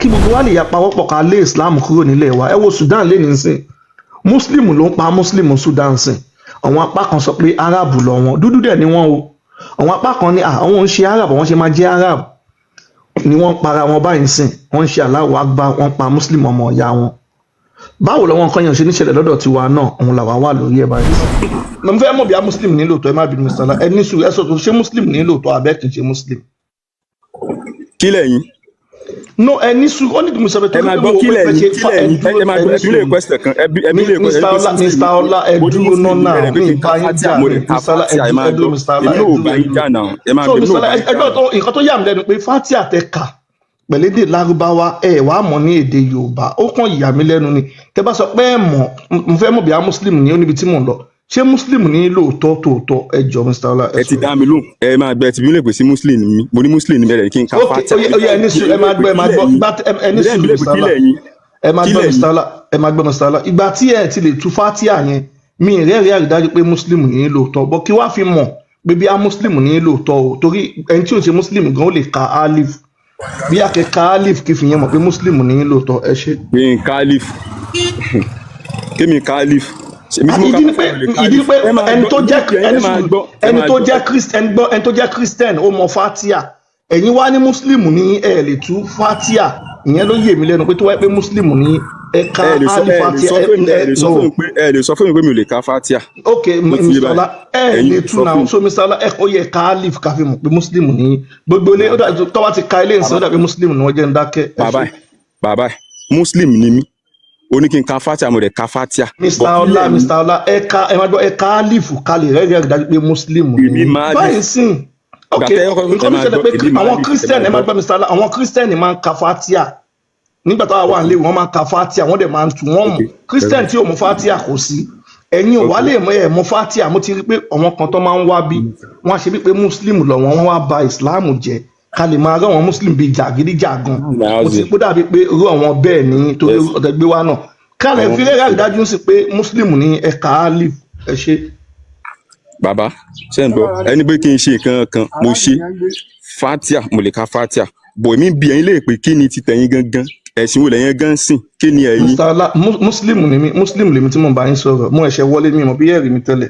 Kí gbogbo wa lè ya pawọ́pọ̀ ká lé Islam kúrò nílẹ̀ wa. Ẹ wo Sudan lé nísìn, Muslim ló ń pa Muslim Sudan sìn. Àwọn apá kan sọ pé Arab lọ wọn, dúdú dẹ̀ ni wọ́n o. Àwọn apá kan ní àwọn ń ṣe Arab, àwọn ṣe máa jẹ́ Arab ni. Wọ́n ń para wọn báyìí sìn, wọ́n ń ṣe Allahu Akbar, wọ́n pa Muslim ọmọ ìyá wọn. Báwo làwọn nǹkan yẹn ṣe níṣẹ̀lẹ̀ lọ́dọ̀ tiwa náà? Òun làwa wà lórí ẹ̀ báyìí. Mo fẹ́ mọ̀ bí a Muslim ní lóòótọ́. Ẹ má bínú, Mr. Ọlá, ẹ ní sùúrù. Ẹ sọ tó ṣé Muslim ní lóòótọ́ abẹ́ kì í ṣe Muslim? Kí lẹ̀yin? No, ẹ ní sùúrù, ó ní ìdí mo sọ pé Ẹ máa gbọ́, kí lẹ̀yin? Kí lẹ̀yin? Ẹ máa gbọ́, ẹ bí lè question kan, ẹ bí lè Mr. Ọlá, Mr. Ọlá, ẹ dúró náà, mi bá yín jà. Mr. Ọlá, ẹ dúró. Mr. Ọlá, ẹ Èmi ò dúró. Bá yín jà náà, ẹ máa So gbé mi Mr. ò Ọlá, bá yín ẹgbẹ́ jà. tó nǹkan tó yà mí lẹ́nu pé Fatia tẹ kà pẹ̀lú èdè Lárúbáwá, ẹ wàá mọ̀ ní èdè Yorùbá, ó kàn yà mí lẹ́nu ni. Tẹ bá sọ pé ẹ mọ̀, mo fẹ́ mọ̀ bí a Muslim ní, ó níbi tí mò ń lọ. Ṣé Muslim ní lóòótọ́ tòótọ́? Ẹ jọ, Mr. Ọlá, Ẹ ti dá mi lóhùn. Ẹ máa gbẹ tí bí lè pè sí Muslim mi. Mo ní Muslim ní bẹ̀rẹ̀ kí n ka Ok. Fatia. Oye, ẹ ní sùúrù, ẹ máa gbọ́, ẹ máa gbọ́. Ìgbà ẹ ní sùúrù, Mr. Ọlá, ẹ máa gbọ́. Mr. Ọlá, ẹ máa gbọ́. Mr. Ọlá, ìgbà tí ẹ ti lè tú Fatia yẹn, mi ì rẹ́rìí àrídájú pé Muslim ní lóòótọ́ bọ́. Kí wàá fi mọ̀ pé bí a Muslim ní lóòótọ́ o, torí ẹni tí ò ṣe Muslim gan ó lè ka alif. Bí a kẹ ka alif, kí fi yẹn mọ̀ pé Muslim ní lóòótọ́. Ẹ ṣe. Kí n ka alif? Kí mi ka alif? Èmi tí mo Ìdí ni pé ka Fatia lè ka ìdí ni alif. pé Ẹ máa ẹni gbọ́, tó jẹ́ ẹ ẹni máa gbọ́, ẹ ẹni máa tó gbọ́. jẹ́ Christian gbọ́, ẹni tó jẹ́ Christian ó mọ Fatia. Ẹ̀yin wá ní Muslim ní, ẹ lè tú Fatia. Ìyẹn ló yè mí lẹ́nu pé tó wáyé pé Muslim ní, ẹ ka Ẹ lè sọ alif ẹ lè Fatia. sọ fún mi, ẹ lè sọ No. fún mi pé, ẹ lè sọ fún mi pé mi ò lè ka Fatia. Ok. Ó ti yé Mr. báyìí. Ọlá, ẹ Ẹ̀yin lè lè tú sọ náà. fún mi. So Mr. Ọlá, ẹ kò yẹ ká alif ká fi mọ̀ pé Muslim ní gbogbo ilé. Ó dàbí tó bá ti ka ilé ìsìn, ó dàbí Muslim ni wọ́n jẹ́ ń dákẹ́. Ẹ Bàbá ṣé. ẹ, bàbá ẹ, Muslim ni mí. Ó ní kí n ka Fatia, mo dẹ̀ ka Fatia. Mr. But kí Ọlá, lẹ̀yin? Mr. Ọlá, ẹ ka, ẹ máa gbọ́, ẹ ka alif ká lè rẹ́rẹ́ dájú pé Muslim Èmi ní máa báyìí alif. sìn. Ok. Gbàtẹ́ ọkọ ẹ Nǹkan tó máa ṣẹlẹ̀ gbọ́, pé èmi máa àwọn alif, ẹ Christian, máa ẹ máa gbọ́. gbọ́, Mr. Ọlá, àwọn Christian máa ń ka Fatia nígbà táwa wà nílé. Wọ́n máa ń ka Fatia, wọ́n dẹ̀ máa ń tu wọ́n mọ̀. Christian tí ò mú Fatia kò sí. Ẹ̀yin ò wá lè mọ, ẹ̀ mọ Fatia. Mo ti rí pé àwọn kan tó máa ń wá bí, wọ́n á ṣe bí pé Muslim lọ wọ́n, wọ́n wá ba Islam jẹ́ ká lè máa rán àwọn Muslim bíi jàgídíjàgan. Mo ti kó dàbí pé irú àwọn bẹ́ẹ̀ ní torí ọ̀tẹ̀ gbé wá náà ká lè fi rẹ́rẹ́ àrídájú sí pé Muslim ní, ẹ̀ka alif. Ẹ ṣe. Bàbá, ṣé ń gbọ́? Ẹni pé kí n ṣe nǹkan kan, mo ṣe Fatia, mo lè ka Fatia bò. Èmi bí ẹ̀yin lè pé kí ni ti tẹ̀yin gangan? Ẹ̀sìn wo lẹ̀yin gan sìn? Kí ni ẹ̀yin? Mr. Ọlá, Muslim ni mí. Muslim lèmi tí mo bá yín sọ̀rọ̀. Mo ẹ̀ṣẹ̀ wọlé, mi mọ̀ bí ẹ̀rí mi tẹ́lẹ̀.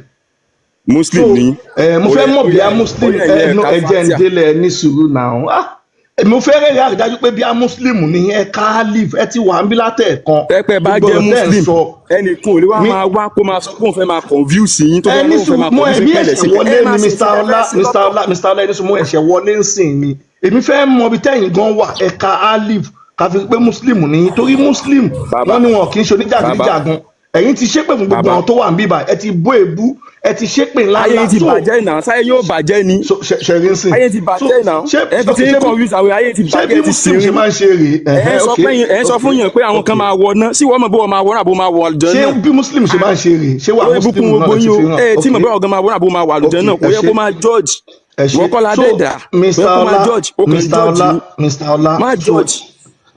Muslim So ni. ẹ mo fẹ́ mọ̀ bí a Muslim. Ẹ no, ẹ jẹ́ ń délẹ̀, ẹ ní sùúrù náà. Ah, mo fẹ́ rẹ́rẹ́ àrídájú pé bí a Muslim ni, ẹ ká alif. Ẹ ti wà ń bí látẹ̀ẹ̀kan. Pẹ́pẹ́ bá Gbogbo jẹ́ ọ̀rọ̀ tẹ́ ń Muslim, sọ ẹnìkan ò lè wá máa wá kó máa sọ pé òun fẹ́ máa confuse yín, tó ẹ fẹ́ ní òun fẹ́ sùúrù. máa Mo confuse ẹ̀mí yín pẹ̀lẹ́ ẹ̀ṣẹ̀ sí wọlé ẹ ni. máa ṣe Mr. tí ẹ Ọlá, fẹ́ sí Mr. lọ́tọ̀. Ọlá, Mr. Ọlá, ẹni sùn, mo ẹ̀ṣẹ̀ wọlé ń sìn ni. Èmi fẹ́ mọ ibi tẹ́yìn gan wà. Ẹ̀ka alif ká fi pé Muslim ni, torí Muslim Bàbá, wọ́n ní wọn kì í ṣe oníjàgídíjàgan. Ẹ̀yin ti ṣépè fún gbogbo Bàbá. àwọn tó wà ń bíbà. Ẹ ti bó èbú, ẹ ti ṣépè ńlá Ayé ńlá. yín ti So bàjẹ́ náà. Sáyé yóò bàjẹ́ ni. So ṣẹ̀rí ń sìn. Ayé ti bàjẹ́ náà. Ṣé Ẹ fi ti ń confuse àwọn. Ayé ti ṣé bàjẹ́, bí ti Muslim ṣe sìnrin. máa ń ṣe rèé? Ẹ sọ pé ẹ sọ fún yẹn pé àwọn kan máa wọ náà sí, wọ́n mọ̀ bí wọ́n máa wọ náà àbó máa wọ àlùjọ Ṣé náà. bí Muslim ṣe máa ń ṣe rèé? Ṣé wà Olórí Muslim búkún náà gbogbo lè ti yín o. fi hàn? Ẹ tí mọ̀ bí ọ̀gá máa wọ náà àbó máa wọ àlùjọ náà, kò Ẹ yẹ ṣé. kó máa judge. Ẹ ṣé. Ìwọ kọ́ la So dẹ́dà, kò Mr. yẹ kó máa Ọlá, judge. Ó kàn Mr. judge Ọlá, ni. Mr. Ọlá, Má so judge.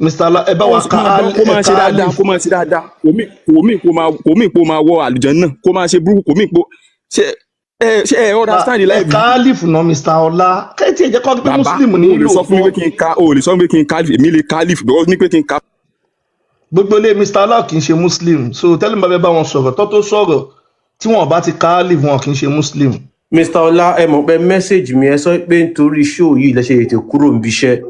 Mr. Ọlá, ẹ bá wa ka Máa gbọ́, kó máa ṣe ẹ̀ka dáadáa, alif. kó máa ṣe dáadáa, kò mí kó máa wọ àlùjọ náà, kó máa ṣe burúkú, kò mí kó ṣe ẹ ṣe ẹ understand life. Ẹ̀ka alif náà, Mr. Ọlá, kẹ́tì ẹ̀ jẹ́ kọ́ pé Bàbá, Muslim ní o lè sọ fún mi pé lóòótọ́. kí n ka, o lè sọ fún mi pé kí n ka alif. Èmi lè ka alif because ní pé kí n ka. Gbogbo ilé, Mr. Ọlá kì í ṣe Muslim. So tẹ́lẹ̀ bá fẹ́ bá wọn sọ̀rọ̀ tó sọ̀rọ̀, tí wọn bá ti ka alif, wọn kì í ṣe Muslim. Mr. Ọlá, ẹ mọ̀ pé message mi, ẹ sọ pé nítorí show yìí lẹ ṣe ètò kúrò níbi iṣẹ́,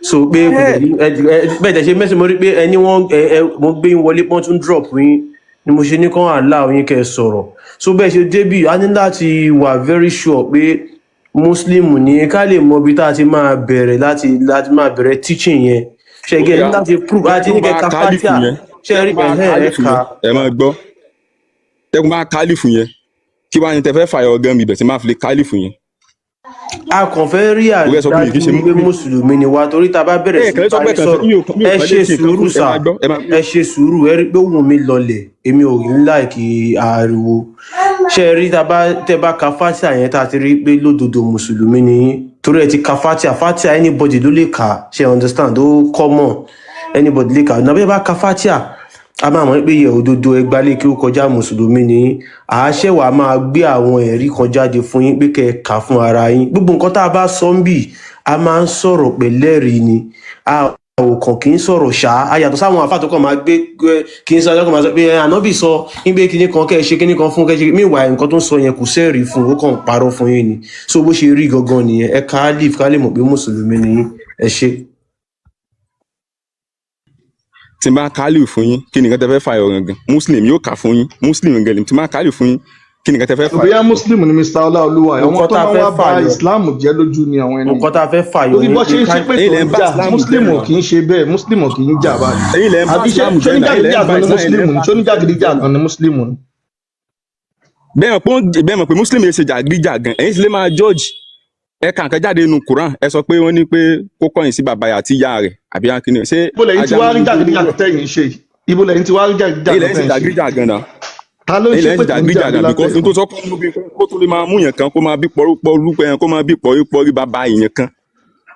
so pé kò dẹ̀ bẹ́ẹ̀ dẹ̀ ṣe message, mo rí pé ẹni wọ́n ẹ mo gbé yín wọlé, pọ́n tún drop yín ni mo ṣe ní kán allow yín kẹ́ ẹ sọ̀rọ̀. So bẹ́ẹ̀ ṣe débì, a ní láti wà very sure pé Muslim ní, ká lè mọ ibi tá a ti máa bẹ̀rẹ̀ láti máa bẹ̀rẹ̀ teaching yẹn. Ṣẹgẹ ní láti prove àti ní kẹ́ ka Kálífù fatia yẹn ṣe rí tẹ́kun bá ẹ̀hẹ́n ẹ̀ kálífù ka. yẹn, ẹ máa gbọ́, tẹ́kun bá kálífù yẹn, kí wàá ní tẹ fẹ́ fàyọ gan mi bẹ̀ tí máa fi lè kálífù yẹn? A kàn fẹ́ rí Mo fẹ́ sọ pé mi kì í ṣe àrídájú pé Muslim. Mùsùlùmí ni wa, torí tá a bá bẹ̀rẹ̀ Ẹ sí kàn lè sọ bá pé yín kàn sọ̀rọ̀. mi ò mi ò Ẹ kàn lè ṣe ṣe nǹkan sùúrù fún ẹ sà. Máa gbọ́, ẹ máa Ẹ ṣe sùúrù. Ẹ rí pé ohùn mi lọlẹ̀, èmi ò ní like ariwo. Ṣe rí, tá a bá tẹ bá ka fatia yẹn, tá a ti rí pé lódodo mùsùlùmí ni yín, torí ẹ ti ka fatia. Fatia, anybody ló lè kà. Ṣe understand? Ó common, anybody lè kà. Nàbẹ́ bá ka fatia, a máa mọ̀ pé yẹ òdodo ẹgbàálé kí ó kọjá, mùsùlùmí ni yín. Àáṣẹ wàá máa gbé àwọn ẹ̀rí kan jáde fún yín pé kẹ́ ẹ kà fún ara yín. Gbogbo nǹkan tá a bá sọ ń bì, a máa ń sọ̀rọ̀ pẹ̀lẹ́rìí ni. A Ò kàn kì í sọ̀rọ̀ ṣá, a yàtọ̀ sáwọn àfáà tó kàn máa gbé kì í sọ kàn máa sọ pé ànábì sọ nígbè kíní kan, kẹ́ ẹ ṣe kíní kan fún kẹ́ ẹ ṣe. Meanwhile, nǹkan tó ń sọ yẹn, kò sẹ́ẹ̀rì fún un, ó kàn ń parọ́ fún yín ni. So bó ṣe rí gangan nìyẹn. Ẹ ká leave ká lè mọ̀ pé mùsùlùmí ni yín. Ẹ ṣe. Tí n bá kálù fún yín, kí ni nǹkan tẹ́ fẹ́ fàyọ gangan? Muslim yóò kà fún yín, Muslim gangan. Tí n bá kálù fún yín, kí ni nǹkan tẹ́ fẹ́ fàyọ? Bóyá Muslim ni Mr Ọláolúwa, àwọn Nǹkan tó tá a máa fẹ́ wá ba fàyọ Islam jẹ́ lójú ni àwọn ẹni. Nǹkan tá a fẹ́ fàyọ Torí ni bó pé ṣe ń ká ṣépè Ẹ̀yin tó lẹ ń ń bá jà, Islam jẹ́ Muslim ò náà. kì í ṣe bẹ́ẹ̀, Muslim ò kì í jà báyìí. Ẹ̀yin lẹ ń bá Àbí ṣé Islam jẹ́ náà, ẹ̀yin lẹ ń bá ṣóníjàgídíjàgan ni Islam, ẹ̀yin lẹ Muslim ń ni? bá. Ṣóníjàgídíjàgan ni Muslim ni? Bẹ́ẹ̀ mọ̀ pé Muslim yẹn ṣe jàgídíjàgan, ẹ̀yin sì lè máa judge. Ẹ kà nǹkan jáde nínú Quran, ẹ sọ pé wọ́n ní pé kó kọ̀yìn sí bàbá àti ìyá rẹ̀ àbí akínní ṣé. Ibo lẹ́yìn tí Ajá wàá rí ń gbó. jàgídíjàgan tẹ̀yìn ṣe yìí? Ibo lẹ́yìn tí wàá rí Ẹ̀yin jàgídíjàgan lẹ ń ṣe tẹ̀yìn ṣe? jàgídíjàgan náà. Ta ló ń Ẹ̀yin lẹ ń ṣépè ṣe tó ń jà bí jàgídíjàgan because n tó látẹ̀kàn? sọ pé níbi kó tó lè máa mú yàn kan, kó máa bí pọrúpọrú pé kó máa bí pọrípọrí bàbá èèyàn kan,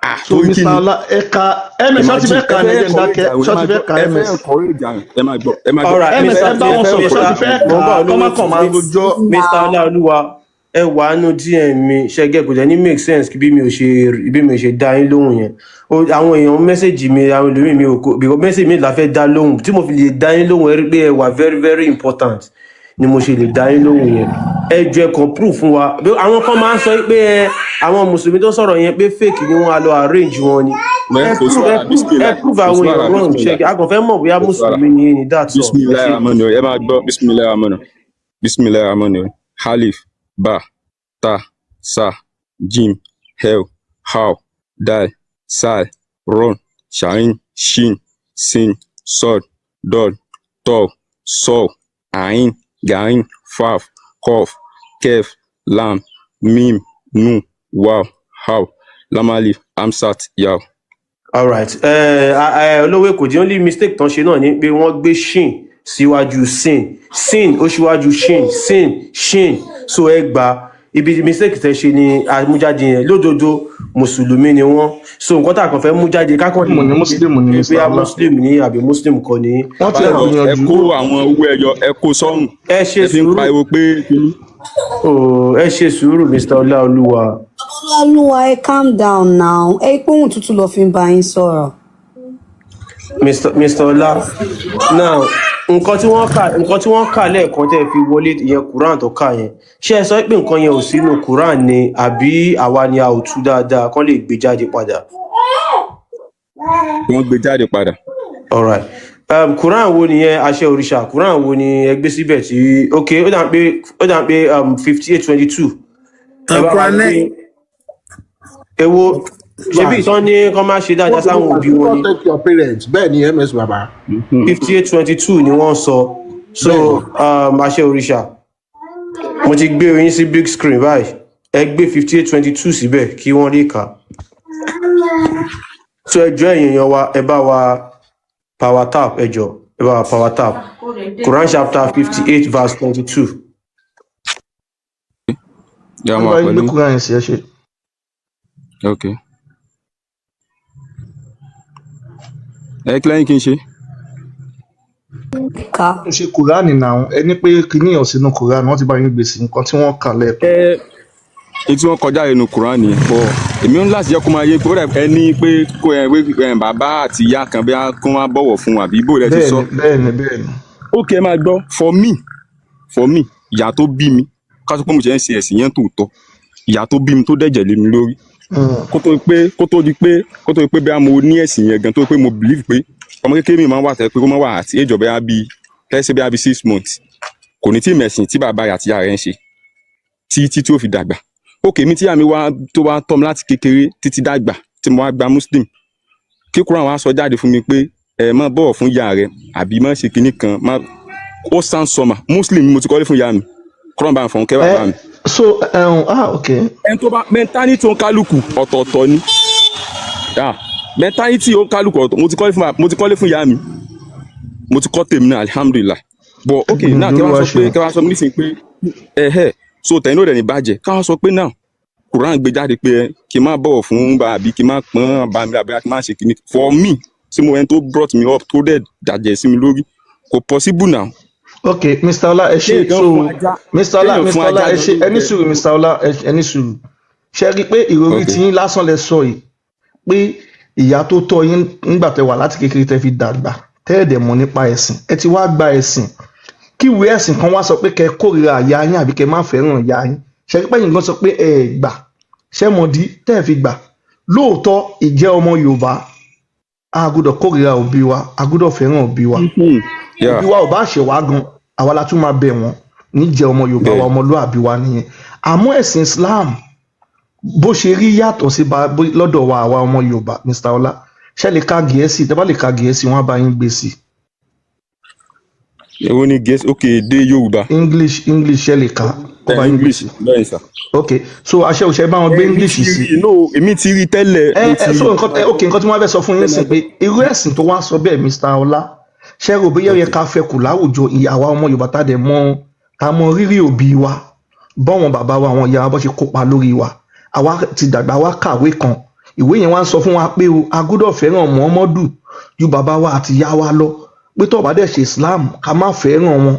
ah. So Torí kí Mr ni? Ọlá, ẹ̀ka ms ṣọ́ọ́ ti Imagine fẹ́ ẹ kà ní fẹ́ ẹ̀jẹ̀ ń encourage dákẹ́ àwọn ẹ ṣọ́ọ́ máa ti fẹ́ gbọ́ ka ẹ fẹ́ ms. encourage àwọn, ẹ máa gbọ́, ẹ máa gbọ́. Alright. Ms Mr ẹ bá wọn Mr sọ̀rọ̀, ṣọ́ọ́ ti fẹ́ mo kà ń bọ̀. á kọ́ má Olówó kàn máa rojọ́. Mr Ọláolúwa, ẹ wà nù DM mi ṣẹgẹ, kò jẹ́ ní make sense kí bí mi ò ṣe dá yín lóhùn yẹn. Àwọn èèyàn message mi, àwọn ẹlòmíì mi ò kó because message mi la fẹ́ dá lóhùn tí mo fi lè dá yín lóhùn. Ẹ rí pé ẹ wà very very important ni mo ṣe lè dá yín lóhùn yẹn. Ẹ jọ̀ọ́, ẹ kàn proof fún wa. Bí àwọn kan máa ń sọ pé ẹ àwọn mùsùlùmí tó sọ̀rọ̀ yẹn pé fake ni, wọ́n á lọ arrange wọn ni. Mẹ Ẹ kò sí prove ẹ wàhálà. prove ẹ Bismillah. prove Kò sí àwọn wàhálà. èèyàn wrong. Bismillah. Ṣe a kàn fẹ́ mọ̀ bóyá Kò sí wàhálà. mùsùlùmí ni yín ni, that's all. Ẹ Bismillah ṣe. Rahman rahim. Ẹ máa gbọ́, bismillah rahman rahim, bismillah rahman rahim. Alif, ba, ta, sa, jim, hel, how, dal, sal, ron, shain, shin, sin, sod, dol, tol, sol, ain, gain, faf, kof, kef, lam, mim, nu, waw, haw, lamali, amsat, yaw. Alright, olówó Èkó, the only mistake tán ṣe náà ni pé wọ́n gbé shin síwájú sin. Sin ó síwájú shin, sin, shin. So ẹ gba ibi mistake tẹ ṣe ni àmújáde yẹn. Lódodo, mùsùlùmí ni wọ́n. So nǹkan tá a kàn fẹ́ mú jáde kákan lè Muslim ni, mọ̀ pé Muslim ni pé Mr bóyá Ọlá. Muslim ní àbí muslim kọ́ ni. Wọ́n ti ẹ gbìyànjú. kó àwọn owó ẹyọ, ẹ kó sọ́rùn. Ẹ ṣe Ẹ fi ń sùúrù. pariwo pé kíní. Oh, ẹ ṣe sùúrù, Mr Ọláolúwa. Olúwa, ẹ calm down now. Ẹ pé ohun tútù lọ fi ń bá yín sọ̀rọ̀. Mr Ọlá, now nǹkan tí wọ́n kà lẹ́ẹ̀kan tẹ́ ẹ fi wọlé ìyẹn, Quran tó kà yẹn, ṣé ẹ sọ pé nǹkan yẹn ò sínú Quran ni, àbí àwa ni a ò tú dáadáa kán lè gbé jáde padà? Wọ́n gbé jáde padà. Alright, Quran wo nìyẹn? Àṣẹ òrìṣà, Quran wo ni ẹ gbé síbẹ̀ tí? Ok, ó dà pé 58:22. Ẹ bá wa Quran gbé nine èwo ṣebí ìtàn ní kán má ṣe dáadáa sáwọn òbí wọn ni. Protect your parents, bẹ́ẹ̀ ni, ms baba. 58:22 ni wọ́n sọ. So Bẹ́ẹ̀ ni. Àṣẹ òrìṣà, mo ti gbé yín sí big screen báyìí. Ẹ gbé 58:22 síbẹ̀ kí wọ́n lè kà á. So ẹ jọ̀ọ́, ẹ̀yin èèyàn wa, ẹ bá wa power tap. Ẹ jọ̀ọ́, ẹ bá wa power tap. Quran chapter 58 verse 22. Yà Wọ́n máa bá yín gbé pẹ̀lú. Quran yẹn sí, ẹ ṣe. Ok, ẹ kí lẹ́yìn kí n ṣe. Ká Ó ṣe Quran náà, ẹ ní pé kinní yẹn ò sínú Quran, wọ́n ti bá yín gbé sí nǹkan tí wọ́n kà lẹ́ẹ̀kan. Ẹ ní tí wọ́n kọjá inú Quran nìyẹn bọ, èmi ń láti jẹ́ kó máa yé pé ó dà ẹ ní pé kó ẹ pé ẹ bàbá àti ìyá kan bí kó máa bọ̀wọ̀ fún wọn, àbí bó rẹ ti Bẹ́ẹ̀ sọ. ni, bẹ́ẹ̀ ni, bẹ́ẹ̀ ni. Ok, ẹ máa gbọ́. For me, ìyá tó bí mi, ká sọ pé mo ṣe ń ṣe ẹ̀sìn yẹn tòótọ́, ìyá tó bí mi tó dẹ̀jẹ̀ lé mi lórí, kó tó di pé bí a mo ní ẹ̀sìn yẹn gan, tó pé mo believe pé ọmọ kékeré mi máa ń wà tẹ́ pé kó máa wà àti age of bẹ́ẹ̀ bí let's say bẹ́ẹ̀ bí 6 months, kò ní tí ì mẹ̀sìn tí bàbá rẹ̀ àti ìyá rẹ̀ ń ṣe títí tí ó fi dàgbà. Ok, mi tí ìyá mi wá tó wá tọ́ mi láti kékeré títí dàgbà tí mo wá gba Muslim, kí Quran wá sọ jáde fún mi pé ẹ má bọ̀wọ̀ fún ìyá rẹ àbí má ṣe kinní kan, má ó sound sọmà. Muslim ni mo ti kọ́lé fún ìyá mi, Quran bá ń fọ̀n kẹ́ Ẹ bàbá mi. So ok. Ẹni tó bá mentality ó ń kálukú ọ̀tọ̀ọ̀tọ̀ ni. Ah, mentality ó ń kálukú ọ̀tọ̀. Mo ti kọ́lé fún ìyá mi, mo ti kọ́ tèmi náà, alhamdulilah. But ok, now Gbìyànjú kí wọ́n olúwa sọ pé ṣeun. kí wọ́n sọ nísìnyí pé ẹ̀hẹ́, so tẹ̀yìn náà rẹ̀ ní bàjẹ́, ká wọ́n sọ pé now Quran gbé jáde pé ẹ kí n má bọ̀wọ̀ fún bá àbí kí n má pọ́n bá mi àbí kí n má ṣe kíní. For me, tí mo ẹni tó brought me up, tó dẹ̀ dàjẹ́ sí mi lórí, kò possible now. Ok, Mr Ọlá, ẹ ṣe. Kéèyàn So fún ajá Mr Ọlá, kéèyàn Mr fún Ọlá, ajá ẹ gan ṣe, ẹ ní lóúnjẹ. sùúrù, Mr Ọlá, ẹ ní sùúrù. Ṣe rí i pé ìròrí Ok. tí yín lásán lẹ sọ yìí pé Ìyá tó tọ́ yín nígbà tẹ́ wà láti kékeré tẹ́ fi dàgbà, tẹ́ ẹ̀ dẹ̀ mọ̀ nípa ẹ̀sìn, ẹ ti wá gba ẹ̀sìn, kí ìwé ẹ̀sìn kan wá sọ pé kẹ́ kórìíra ìyá yín àbí kẹ́ má fẹ́ràn ìyá yín, ṣe pé yín gan sọ pé ẹ gbà? Ṣé mọ̀dí tẹ́ ẹ fi gbà? Lóòótọ́, ìjẹ́ ọmọ Yorùbá, a gbọ́dọ̀ kórìíra òbí wa, a gbọ́dọ̀ fẹ́ràn òbí wa. Òbí wa ò bá ṣe wá gan, àwa la tún máa bẹ̀ wọ́n níjẹ́ ọmọ Yorùbá wa, ọmọlúàbí wa nìyẹn. Àmọ́ ẹ̀sìn Islam, bó ṣe rí yàtọ̀ sí lọ́dọ̀ wa, àwa ọmọ Yorùbá. Mr. Ọlá, ṣe lè ka Gẹ̀ẹ́sì? Tẹ́ bá lè ka Gẹ̀ẹ́sì, wọ́n á bá yín gbé sí. Èwo ni Gẹ̀ẹ́sì? Ok, èdè Yorùbá. English, English, ṣe lè ka kó bá yín gbé English sí? Bẹ́ẹ̀ sà. Ok, so aṣẹ òṣè bá wọn gbé Èmi English ti sí. rí, no, èmi ti rí tẹ́lẹ̀. Ẹ Mo ẹ ti so nǹkan ẹ, ok, nǹkan tí wọ́n fẹ́ sọ fún yín sìn pé irú ẹ̀sìn tó wá sọ bẹ́ẹ̀, Mr. Ọlá, ṣé rò bóyá ó yẹ ká fẹ́ kù láwùjọ àwa ọmọ Yorùbá, tá dẹ̀ mọ̀, tá mọ rírì òbí wa, bọ́wọn bàbá wa, àwọn ìyá wa, bọ́ ṣe kópa lórí wa? Àwa ti dàgbà, wá kàwé kan, ìwé yẹn wá ń sọ fún wa pé o a gbọ́dọ̀ fẹ́ràn Muhammadu ju bàbá wa àti ìyá wa lọ, pé tó bá dẹ̀ ṣe Islam, ká má fẹ́ràn wọn.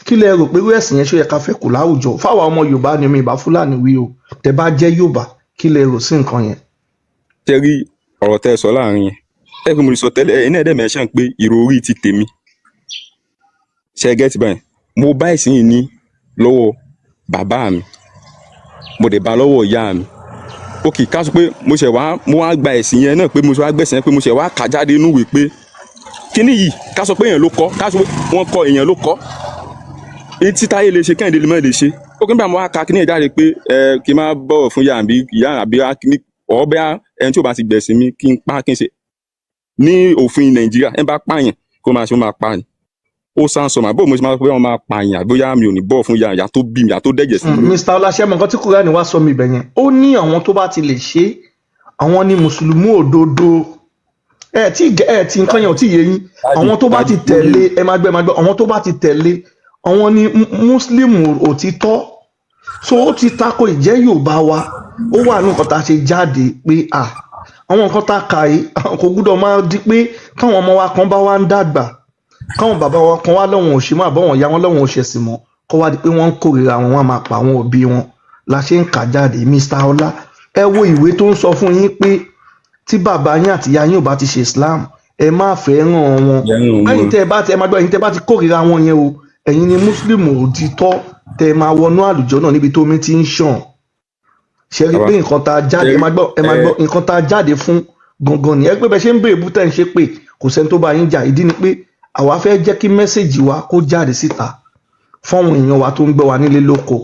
Kí lẹ rò pé irú ẹ̀sìn yẹn, ṣó yẹ ká fẹ́ kù láwùjọ fáwa ọmọ Yorùbá ni? Mi ìbá Fúlàní wí o. Tẹ bá jẹ́ Yorùbá, kí lẹ rò sí nǹkan yẹn? Tẹ́ rí ọ̀rọ̀ tẹ́ ẹ sọ láàrin yẹn, ẹ pé mo lè sọ tẹ́lẹ̀, ẹ náà dẹ̀ mention pé ìròrí ti tèmi ṣe get báyìí. Mo bá ẹ̀sìn yìí ní lọ́wọ́ bàbá mi, mo dẹ̀ bá lọ́wọ́ ìyá mi. Ok, ká sọ pé mo ṣẹ̀ wá, mo wá gba ẹ̀sìn yẹn náà, pé mo ṣe wá gbẹ̀sìn yẹn, pé mo ṣẹ̀ wá kà jáde inú ìwé pé kíní yìí, ká sọ pé èèyàn ló kọ́, ká sọ pé wọ́n kọ́, èèyàn ló kọ́. Èyí tí Táyé lè ṣe, Kẹ́hìndé lè má lè ṣe. Ó kí n bá mo wá ka kíní yẹn jáde pé ẹ kí n má bọ̀wọ̀ fún ìyá àbí ìyá àbí kíní ọ̀ bẹ́ẹ̀, ẹni tí ò bá ti gbẹ̀sìn mi, kí n pa, kí n ṣe. Ní òfin Nàìjíríà, ẹ bá pààyàn, kó máa ṣe, ó máa pa ni. Ó sáà sọ mà bó mo ṣe máa sọ pé wọ́n máa pààyàn, bóyá mi ò ní bọ̀ fún ìyá, ìyá tó bí mi, ìyá tó dẹ̀jẹ̀ sí mi. Mr. Ọláṣẹ́mọ, nǹkan tí Kúránì wá sọ mi ibẹ̀ yẹn, ó ní àwọn tó bá ti lè ṣe é, àwọn ni mùsùlùmí òdodo. Ẹ tí ẹ tí nǹkan yẹn ò tí yé yín. Àwọn tó bá ti tẹ̀lé, ẹ máa gbọ́, ẹ máa gbọ́, àwọn tó bá ti tẹ̀lé, àwọn ni mùsùlùmí òtítọ́. So ó ti tako ìjẹ́ Yorùbá wa. Ó wà ní nǹkan tá a ṣe jáde pé à àwọn nǹkan tá a kà yìí kò gbúdọ̀ máa di pé káwọn ọmọ wa kan bá wá ń dàgbà, káwọn bàbá wa kan wá lọ́wọ́n ò ṣe mọ́, àbọ̀wọ̀n ìyá wọn lọ́wọ́n ò ṣẹ̀sìn mọ́, kó wá di pé wọ́n ń kórìíra wọn, wọ́n á máa pa àwọn òbí wọn la ṣe ń kà jáde. Mr. Ọlá, ẹ wo ìwé tó ń sọ fún yín pé tí bàbá yín àti ìyá yín ò bá ti ṣe Islam, ẹ má fẹ́ràn wọn. Fẹ́ràn wọn. Ẹ̀yin tẹ́ ẹ bá ti, ẹ máa gbọ́, ẹ̀yin tẹ́ ẹ bá ti kórìíra wọn yẹn o, ẹ̀yin ni mùsùlùmí òtítọ́ tẹ́ ẹ máa wọnú àlùjọ náà níbi tó omi ti ń ṣàn. Ṣe rí i pé nǹkan tá a jáde, ẹ máa gbọ́, ẹ máa gbọ́, nǹkan tá a jáde fún gangan ni ẹ pé bẹ ṣe ń béèrè bú tẹ́ ń ṣe pé kò sẹ́ni tó bá yín jà. Ìdí ni pé àwa fẹ́ jẹ́ kí message wa kó jáde síta fáwọn èèyàn wa tó ń gbọ́ wa nílé lóko.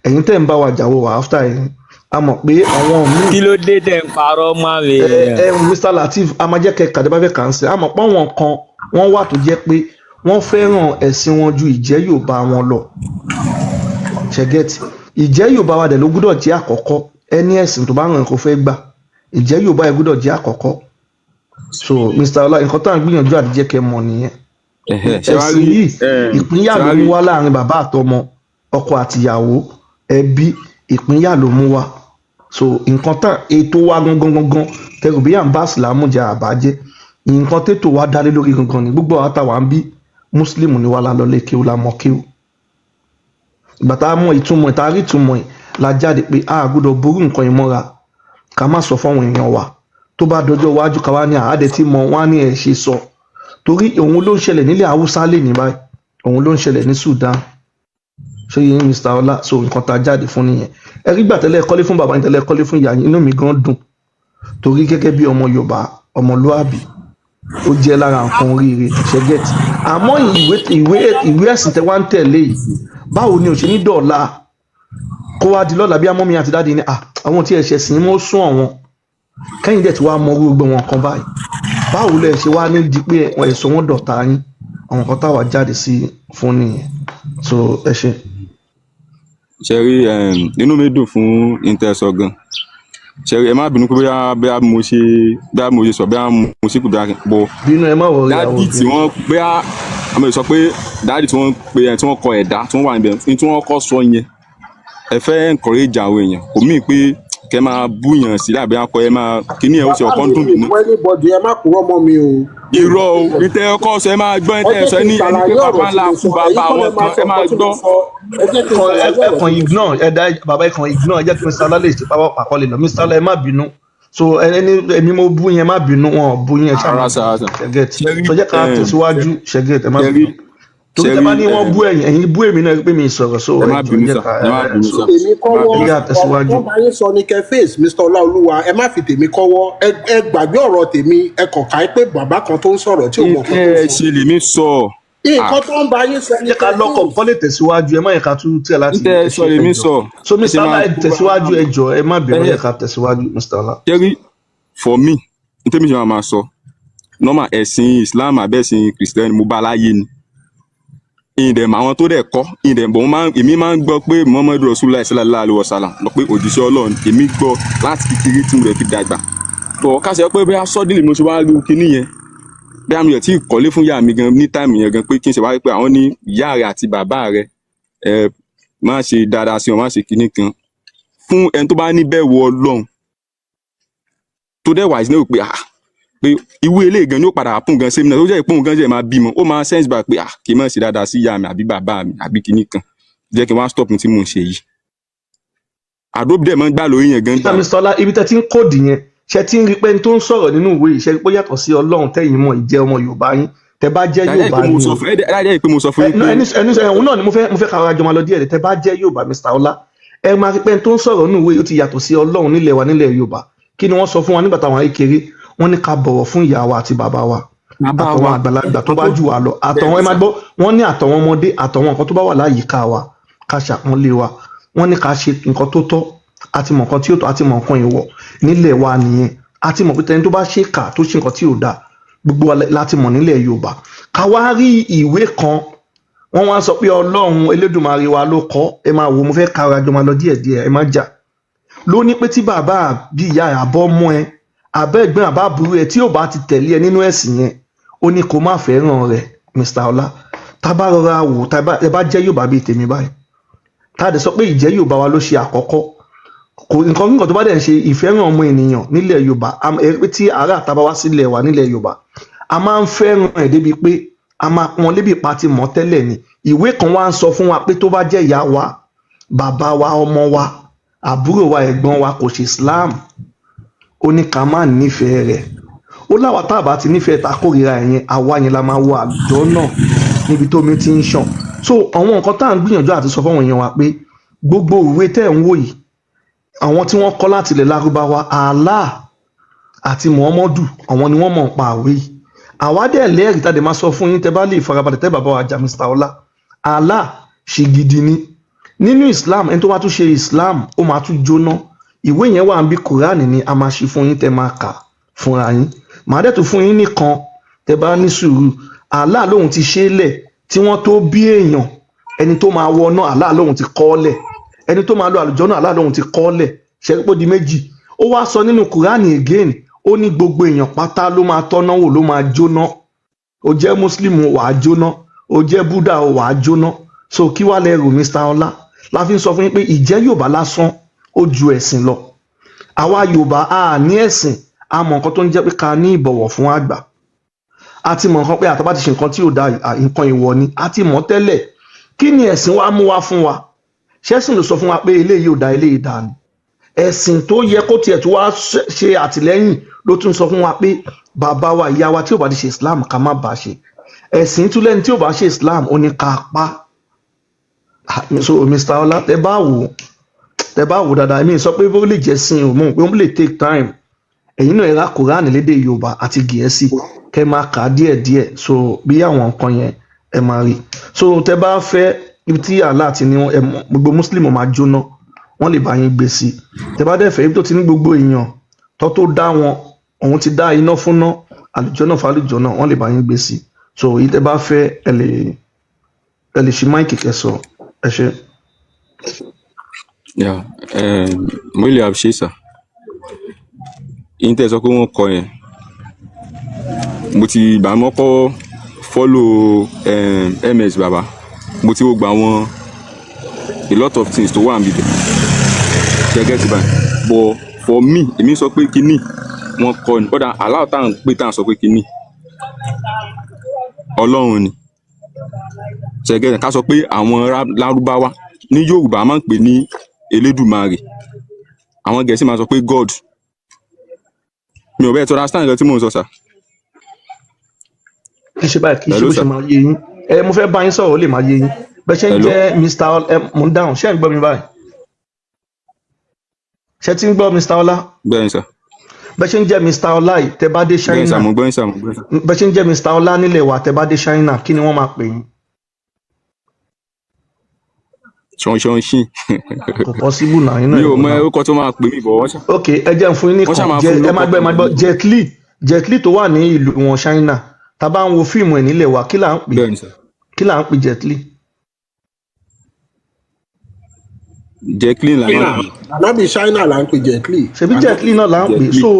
Ẹ̀yin tẹ́ ń bá wa jà wò wá after ẹ̀yin, a mọ̀ pé àwọn míì Kí ló dé tẹ̀ ń parọ́ mọ́ àwọn ẹ èèyàn? Ẹ Mr. Lateef, a máa jẹ́ kẹ́ kàdé bá fẹ́ kà ń sẹ́. A mọ̀ pé àwọn kan wọ́n wà tó jẹ́ pé wọ́n fẹ́ràn ẹ̀sìn wọn ju ìjẹ́ Yorùbá wọn lọ. Ṣé get? Ìjẹ́ Yorùbá wa dẹ̀ ló gbúdọ̀ jẹ́ àkọ́kọ́. Ẹni ẹ̀sìn tó bá ràn kó fẹ́ gbà, ìjẹ́ Yorùbá yẹn gbúdọ̀ jẹ́ àkọ́kọ́. So Mr. Ọlá, nǹkan tá à ń gbìyànjú àti jẹ́ kẹ́ mọ̀ nìyẹn. Ẹ̀hẹ́, ṣé wàá Ẹ̀sìn rí yìí, ìpínyà ṣé ló wàá mú rí wá láàrin bàbá àtọmọ, ọkọ àtìyàwó, ẹbí, ìpínyà ló mú wá. So nǹkan tán ètò wa gangan gangan tẹrù bí à ń bá ìsìlámù jẹ àbájẹ, nǹkan tètò wa dálé lórí gangan ni. Gbogbo àwọn táwa ń bí mùsùlùmí ni wà, lálọ́ lé kéwú, la mọ̀ kéwú. Ìgbà tá a mọ ìtumọ̀ ẹ̀, tá a rí ìtumọ̀ ẹ̀, la jáde pé a gbọ́dọ̀ ború nǹkan yìí mọ́ra, ká má sọ fáwọn èèyàn wa. Tó bá dọjọ́ iwájú, ká wá ní àádẹ́ tí mọ wọn á ní ẹ̀ ṣe sọ, torí òun ló ń ṣẹlẹ̀ nílẹ̀ Haúsá lè ní báyìí, òun ló ń ṣẹlẹ̀ ní Sudan. Ṣé yín, Mr. Ọlá? So nǹkan tá a jáde fún nìyẹn. Ẹ rí gbà tẹ́lẹ̀ kọ́lé fún bàbá yín, tẹ́lẹ̀ kọ́lé fún ìyá yín, inú mi gan dùn, torí gẹ́gẹ́ bí ọmọ Yorùbá, ọmọlúàbí, ó jẹ́ lára nǹkan oríire. Ṣé get? Àmọ́ ìwé ẹ̀sìn tẹ́ wá ń tẹ̀lé yìí, báwo ni ò ṣe ní dọ̀la kó wá di lọ́la bí amọ́mi àti daddy ní àwọn tí ẹ ṣẹ̀sìn mọ́ sún àwọn kẹ́yìn dẹ̀ tí wàá mọ orú gbogbo wọn kan báyìí, báwo lẹ ṣe wá ní di pé ẹ̀sọ́ wọn dọ̀tá yín? Àwọn kan táwa jáde sí fún nìyẹn. So ẹ ṣe. Ṣe rí, inú mi dùn fún intẹsọ gan. Ṣe rí, ẹ má bínú pé bóyá mo ṣe sọ, bóyá mo sì kù, bóyá bọ Bínú, ẹ má wọrí àwọn daddy tí òbí. wọ́n, bóyá àmọ́ sọ pé daddy tí wọ́n pe ẹ, tí wọ́n kọ ẹ̀dá tí wọ́n wà níbẹ̀ ní tí wọ́n kọ́ sọ yẹn, ẹ fẹ́ encourage àwọn èèyàn, kò mí pé kẹ máa búyàn sí àbí akọ ẹ máa kíní ẹ ó ṣe Bàbá ọkọ ń mi, dùn mi mí ná. fún anybody, ẹ má purọ́ mọ́ mi o. Mi ò Irọ́ o, ìtẹ ọkọ sọ, ẹ máa gbọ́ Ẹ ìtẹ jẹ́ sọ kí ẹ n ní ẹni ṣàlàyé pé ọ̀rọ̀ bàbá tí ńlá mo kú sọ. Ẹ̀yin bàbá kọ́ lẹ àwọn máa kan sọ ẹ máa nǹkan tí mo gbọ́. sọ. Ẹ jẹ́ kí n Ẹ ṣàlàyé ẹ ọ̀rọ̀ kàn tí mo sọ. ignore ẹ dá bàbá, ẹ kàn ignore. Ẹ jẹ́ kí Mr. Ọlá lè ṣe pápá pàkọ́lé lọ. Mr. Ọlá, ẹ má bínú. So ẹni èmi mo bú yẹn, má bínú, wọn ò bú yẹn, ẹ ṣáà má Rárá sir, rárá sir. ṣe get. Ṣẹ́rí So jẹ́ ká tẹ̀síwájú, ṣe get, ẹ má ṣẹ́rí bínú, torí tẹ ṣẹ́rí bá ní wọ́n bú ẹ̀yin, ẹ̀yin bú èmi náà pé mi sọ̀rọ̀, so ẹ ẹ má jọ̀ọ́, bínú jẹ́ sir, ká ẹ má bínú so sir, Tèmi ẹ má kọ́wọ́. ẹ bínú. jẹ́ ká Ọ̀rọ̀ tẹ̀síwájú. tó bá yín sọ ní kẹ́ face, Mr Ọláolúwa. Ẹ má fi tèmi kọ́wọ́. Ẹ gbàgbé ọ̀rọ̀ tèmi. Ẹ kàn ká pé bàbá kan tó ń sọ̀rọ̀ tí ò mọ̀ nǹkan Nǹkan tó ń ẹ sọ. ṣe lèmi sọ. Nǹkan tó ń bá yín sọ ní Jẹ́ ká kẹ́ lọ́kọ̀ face. kọ́ lè tẹ̀síwájú, ẹ má yẹ ká tún tẹ̀ láti Nǹkan ẹ ẹ sọ ṣe, ẹ lèmi jọ̀ọ́. sọ. So Ẹ ṣe Mr Ọlá, máa ẹ tẹ̀síwájú, ẹ jọ̀ọ́, ẹ má bínú, ẹ jẹ́ ká tẹ̀síwájú, Mr Ọlá. Ṣẹ́rí, for me, ní tèmi ṣe máa sọ, normal ẹ̀sìn Islam àbẹ̀sìn Christian mo bá láyé ni ìdẹ̀ mọ àwọn tó dẹ̀ kọ́ ìdẹ̀ bọ̀. Èmi máa ń gbọ́ pé Muhammadu Rasulullah sallallahu alaihi wasallam lọ pé òjíṣẹ́ Ọlọ́run. Èmi gbọ́ láti kékeré tí mo rẹ̀ fi dàgbà tọ̀ ká ṣe pé bóyá suddenly mo ṣe wá rí kinní yẹn, bóyá mi ò tí ì kọ́lé fún ìyá mi gan ní time yẹn gan, pé kí n ṣe wá rí pé àwọn ní ìyá rẹ àti bàbá rẹ, ẹ má ṣe dáadáa sí wọn, má ṣe kinní kan fún ẹni tó bá ní bẹ̀rù Ọlọ́run tó dẹ̀ wà ní pé ah, pé ìwé eléyìí gan ni ó padà happen gan sẹ́mi náà, tó jẹ́ ìpóhùn gan jẹ́ máa bímọ, ó máa sense back pé ah, kí n má ṣe dáadáa sí ìyá mi àbí bàbá mi àbí kinní kan, jẹ́ kí n wá stop ní tí mò ń ṣe yìí. Àdó dẹ̀ máa ń gbà lórí yẹn gan gbà. Mr Ọlá, ibi tẹ́ ti ń kóòdù yẹn, ṣe ti ń rí pé ẹni tó ń sọ̀rọ̀ nínú ìwé yìí, ṣe rí pé ó yàtọ̀ sí Ọlọ́run tẹ́yìn mọ̀, ìjẹ́ ọmọ Yorùbá yín, tẹ́ bá jẹ́ Dájẹ́ Yorùbá pé mo ni sọ o. fún ẹ, dájẹ́ pé mo sọ fún ẹ yín no, pé ẹni òun náà ni mo fẹ́ ká ara jọ máa lọ díẹ̀. Tẹ́ bá jẹ́ Yorùbá, Mr Ọlá, ẹ máa rí pé ẹni tó ń sọ̀rọ̀ nínú ìwé yìí ó ti yàtọ̀ sí Ọlọ́run nílẹ̀ wa, nílẹ̀ Yorùbá. Kí ni wọ́n sọ fún wa nígbà táwọn kékeré? Wọ́n ní ká bọ̀wọ̀ fún ìyá wa àti bàbá wa, bàbá àtàwọn wa àgbàlagbà tó bá jù wá lọ, àtàwọn, ẹ Bẹ́ẹ̀ máa gbọ́, wọ́n ní àtàwọn ọmọdé, àtàwọn nǹkan tó bá wà láyìíká wa, ká ṣàpọ́nlé wa. Wọ́n ní ká ṣe nǹkan tó tọ́ àti mọ̀ nǹkan tí ó tọ́ àti mọ̀ nǹkan ìwọ̀ nílẹ̀ wa nìyẹn. Àti mọ̀ pé tẹni tó bá ṣe kà tó ṣe nǹkan tí ò dáa, gbogbo wa láti mọ̀ nílẹ̀ Yorùbá. Ká wá rí ìwé kan, wọ́n wá sọ pé Ọlọ́run Elédùmarè wa ló kọ. Ẹ máa wò, mo fẹ́ ká ara jọ máa lọ díẹ̀díẹ̀, ẹ má jà ló ní pé tí bàbá àbí ìyá ẹ, àbọ̀ ọmọ ẹ, àbẹ́ ẹ̀gbọ́n, àbá àbúrò ẹ tí ò bá ti tẹ̀lé ẹ nínú ẹ̀sìn yẹn, ó ní kó má fẹ́ràn rẹ̀. Mr Ọlá, tá a bá rọra wò, tá ẹ bá jẹ́ Yorùbá bíi tèmi báyìí, tá a dẹ̀ sọ pé ìjẹ́ Yorùbá wa ló ṣe àkọ́kọ́, kò nǹkan kíkan tó bá dẹ̀ ń ṣe ìfẹ́ràn ọmọ ènìyàn nílẹ̀ Yorùbá, ẹ pé tí ará àta bá wá sílẹ̀ wa nílẹ̀ Yorùbá, a máa ń fẹ́ràn ẹ̀ débi pé a máa pọ́n lébi pa ti mọ̀ tẹ́lẹ̀ ni. Ìwé kan wá ń sọ fún wa pé tó bá jẹ́ ìyá wa, bàbá wa, ọmọ wa, àbúrò wa, ẹ̀gbọ́n wa kò ṣe Islam, ó ní ká má nífẹ̀ẹ́ rẹ̀. Ó láwa tá a bá ti nífẹ̀ẹ́, ta kórìíra ẹ̀ yẹn, àwa yẹn la máa wọ àlùjọ náà níbi tó omi ti ń ṣàn. So àwọn nǹkan tá à ń gbìyànjú àti sọ fáwọn èèyàn wa pé gbogbo ìwé tẹ́ ẹ̀ ń wò yìí, àwọn tí wọ́n kọ́ láti ilẹ̀ Lárúbáwá, Allah àti Muhammadu, àwọn ni wọ́n mọ̀ ń pa àwé yìí. Àwa dẹ̀ lẹ́rìí tá a dẹ̀ máa sọ fún yín tẹ́ bá lè farabalẹ̀, tẹ́ bàbá wa jà. Mr Ọlá, Allah ṣe gidi ni nínú Islam. Ẹni tó bá tún ṣe Islam, ó máa tún jóná. Ìwé yẹn wà níbi Quran ni a máa ṣe fún yín, tẹ́ máa kà fúnra yín. Màá dẹ̀ tún fún yín nìkan tẹ́ bá ní sùúrù. Allah lóhun ti ṣe é lẹ̀ tí wọ́n tó bí èèyàn. Ẹni tó máa wọ náà, Allah lóhun ti kọ́ lẹ̀. Ẹni tó máa lo àlùjọ náà, Allah lóhun ti kọ́ lẹ̀. Ṣe pé ó di méjì. Ó wá sọ nínú Quran again, ó ní gbogbo èèyàn pátá ló máa tọ́ná wò, ló máa jóná. Ó jẹ́ Muslim, wàá jóná. Ó jẹ́ Buddha, wàá jóná. So kí wàá lẹ rò, Mr Ọlá? La fi ń sọ fún yín pé ìjẹ́ Yorùbá lásán ó ju ẹ̀sìn lọ. Àwa Yorùbá a ní ẹ̀sìn, a mọ̀ nǹkan tó ń jẹ́ pé ká ní ìbọ̀wọ̀ fún àgbà. A ti mọ̀ nǹkan pé àtàbá ti ṣe nǹkan tí ò da, nǹkan ìwọ ni, a ti mọ̀ tẹ́lẹ̀. Kí ni ẹ̀sìn wa mú wá fún wa? Ṣẹ́sìn ló sọ fún wa pé eléyìí ò da, eléyìí da ni? Ẹ̀sìn tó yẹ kó tiẹ̀ tó wá ṣe àtìlẹ́yìn ló tún sọ fún wa pé bàbá wa, ìyá wa tí ò bá ti ṣe Islam, ká má bàa ṣe. Ẹ̀sìn tún lẹ́ni tí ò bá ṣe Islam, ó ní ká pa. So Mr Ọlá, tẹ bá wò dáadáa, èmi sọ pé ó lè jẹ́ sin o, mọ̀ pé ó lè take time. Ẹ̀yin náà, ẹ ra Quran lédè Yorùbá àti Gẹ̀ẹ́sì, kẹ́ máa kà á díẹ̀díẹ̀. So bí àwọn nǹkan yẹn ẹ máa rí. So tẹ bá fẹ́ ibi tí Allah ti ní ẹ mọ̀, gbogbo Muslim máa jóná, wọ́n lè bá yín gbé sí. Tẹ bá dẹ̀ fẹ́ ibi tó ti ní gbogbo èèyàn tó dá wọn, òun ti dá iná fúnná, àlùjọ náà fàlùjọ náà, wọ́n lè bá yín gbé sí. So èyí tẹ bá fẹ́, ẹ lè ṣí mic kẹsọ. Ẹ ṣe. Yeah, mo really appreciate, sir. Yín tẹ́ ẹ sọ pé wọ́n kọ yẹn, mo ti gbà mọ́kọ́ follow MS baba, mo ti wo gba àwọn a lot of things tó wà níbẹ̀, ṣe get báyìí? But for me, èmi sọ pé kíní wọ́n kọ ni kódà aláwọ̀ tá à ń pè, tá à ń sọ pé kíní Ọlọ́run ni, ṣe get? Ká sọ pé àwọn Lárúbáwá ní Yorùbá máa ń pè ní Elédùmarè, àwọn Gẹ̀ẹ́sì máa sọ pé God. Mi ò bẹ́ẹ̀ tó understand nǹkan tí mò ń sọ sà. Kì í ṣe báyìí, kì í ṣe Hello bó ṣe sà. máa yé yín. Ẹ mo fẹ́ bá yín sọ̀rọ̀, ó lè máa yé yín. Bẹ́ẹ̀ ṣe ń Hello. jẹ́ Mr. Ẹ mò ń dáhùn, ṣé ẹ̀ ń gbọ́ mi báyìí? Ṣé tí ń gbọ́, Mr. Ọlá? Bẹ́ẹ̀ ni sà. Bẹ́ẹ̀ ṣe ń jẹ́ Mr. Ọlá yìí, tẹ́ bá dé Bẹ́ẹ̀ ni sà, China, mo gbọ́ yín sà, mo gbọ́ yín sà. bẹ́ẹ̀ ṣe ń jẹ́ Mr. Ọlá nílẹ̀ wa, tẹ́ bá dé China, kí ni wọ́n máa pè yín? Ṣan ṣin. Kò possible náà, yín náà Mi ò ìwọ mọ náà. orúkọ tó máa pè mí bọ̀, wọ́n ṣá. Ok, ẹ jẹ́ n fún yín Wọ́n ṣá nìkan máa jẹ fún mi ẹ máa lórúkọ gbọ́, ẹ máa gbọ́. kan. Jet Li, Jet Li tó wà ní ìlú wọn China, tá a bá ń wo fíìmù ẹ̀ nílẹ̀ wa, kí là ń pè? Bẹ́ẹ̀ ni sà. Kí là ń pè Jet Li? Jẹ́ clean là máa ń pè. Ànábì China là ń pè Jet Li. Ṣebí Jet Li náà là ń Jet pè. Li. So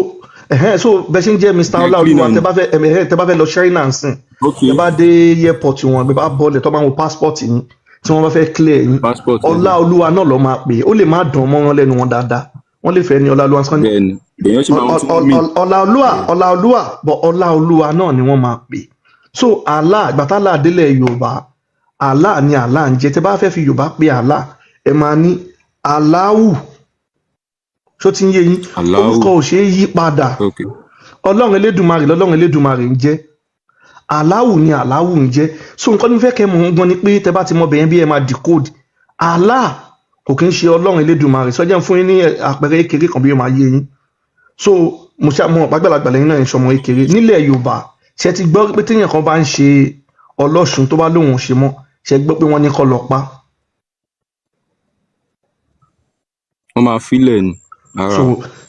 ẹ̀hẹ́n, so bẹ́ẹ̀ ṣe ń jẹ́ Mr. Jet Li Ọláolúwa, náà ni. tẹ bá fẹ́ ẹ̀hẹ́n, tẹ bá fẹ́ lọ China nsìn, Ok. tẹ bá dé airport wọn, bẹ bá bọ́ọ̀lẹ̀ tó bá ń wo passport yín, tí wọ́n bá fẹ́ clear yín, Passport ẹ̀ ni. Ọláolúwa náà lọ́ máa pè é. Ó lè má dùn mọ́ wọn lẹ́nu wọn dáadáa, wọ́n lè fẹ́ ní Ọláolúwa sọ́ni. Bẹ́ẹ̀ ni. Èèyàn sì máa ń tún mí. Ọláolúwa, Ọláolúwa, bọ̀ Ọláolúwa náà ni wọ́n máa pè. So Allah, ìgbà tá Allah délẹ̀ Yorùbá, Allah ni Allah ń jẹ́. Tẹ bá fẹ́ fi Yorùbá pé Allah, ẹ máa ní Aláwù. Ṣó ti ń yé yín? Aláwù. Orúkọ ò ṣeé yí padà. Ok. Ọlọ́run Elédùmarè lọ́lọ́run Elédùmarè ń jẹ́, Aláwù ni Aláwù ń jẹ́. So nǹkan tó ń fẹ́ kẹ́ mọ̀ gan ni pé tẹ bá ti mọ bẹ̀yẹn bí ẹ máa decode Allah, kò kí ń ṣe Ọlọ́run Elédùmarè. Sọjá ń fún yín ní àpẹẹrẹ kékeré kan bí ó máa yé yín. So mo ṣe mo àgbàlagbà lẹ́yìn náà ń ṣọmọ kékeré nílẹ̀ Yorùbá. Ṣe ti gbọ́ pé téèyàn kan bá ń ṣe ọlọ́ṣun, tó bá lóun ò ṣe mọ́, ṣe gbọ́ pé wọ́n ní kó lọ pa? Wọ́n máa fílẹ̀ ni. Ara. So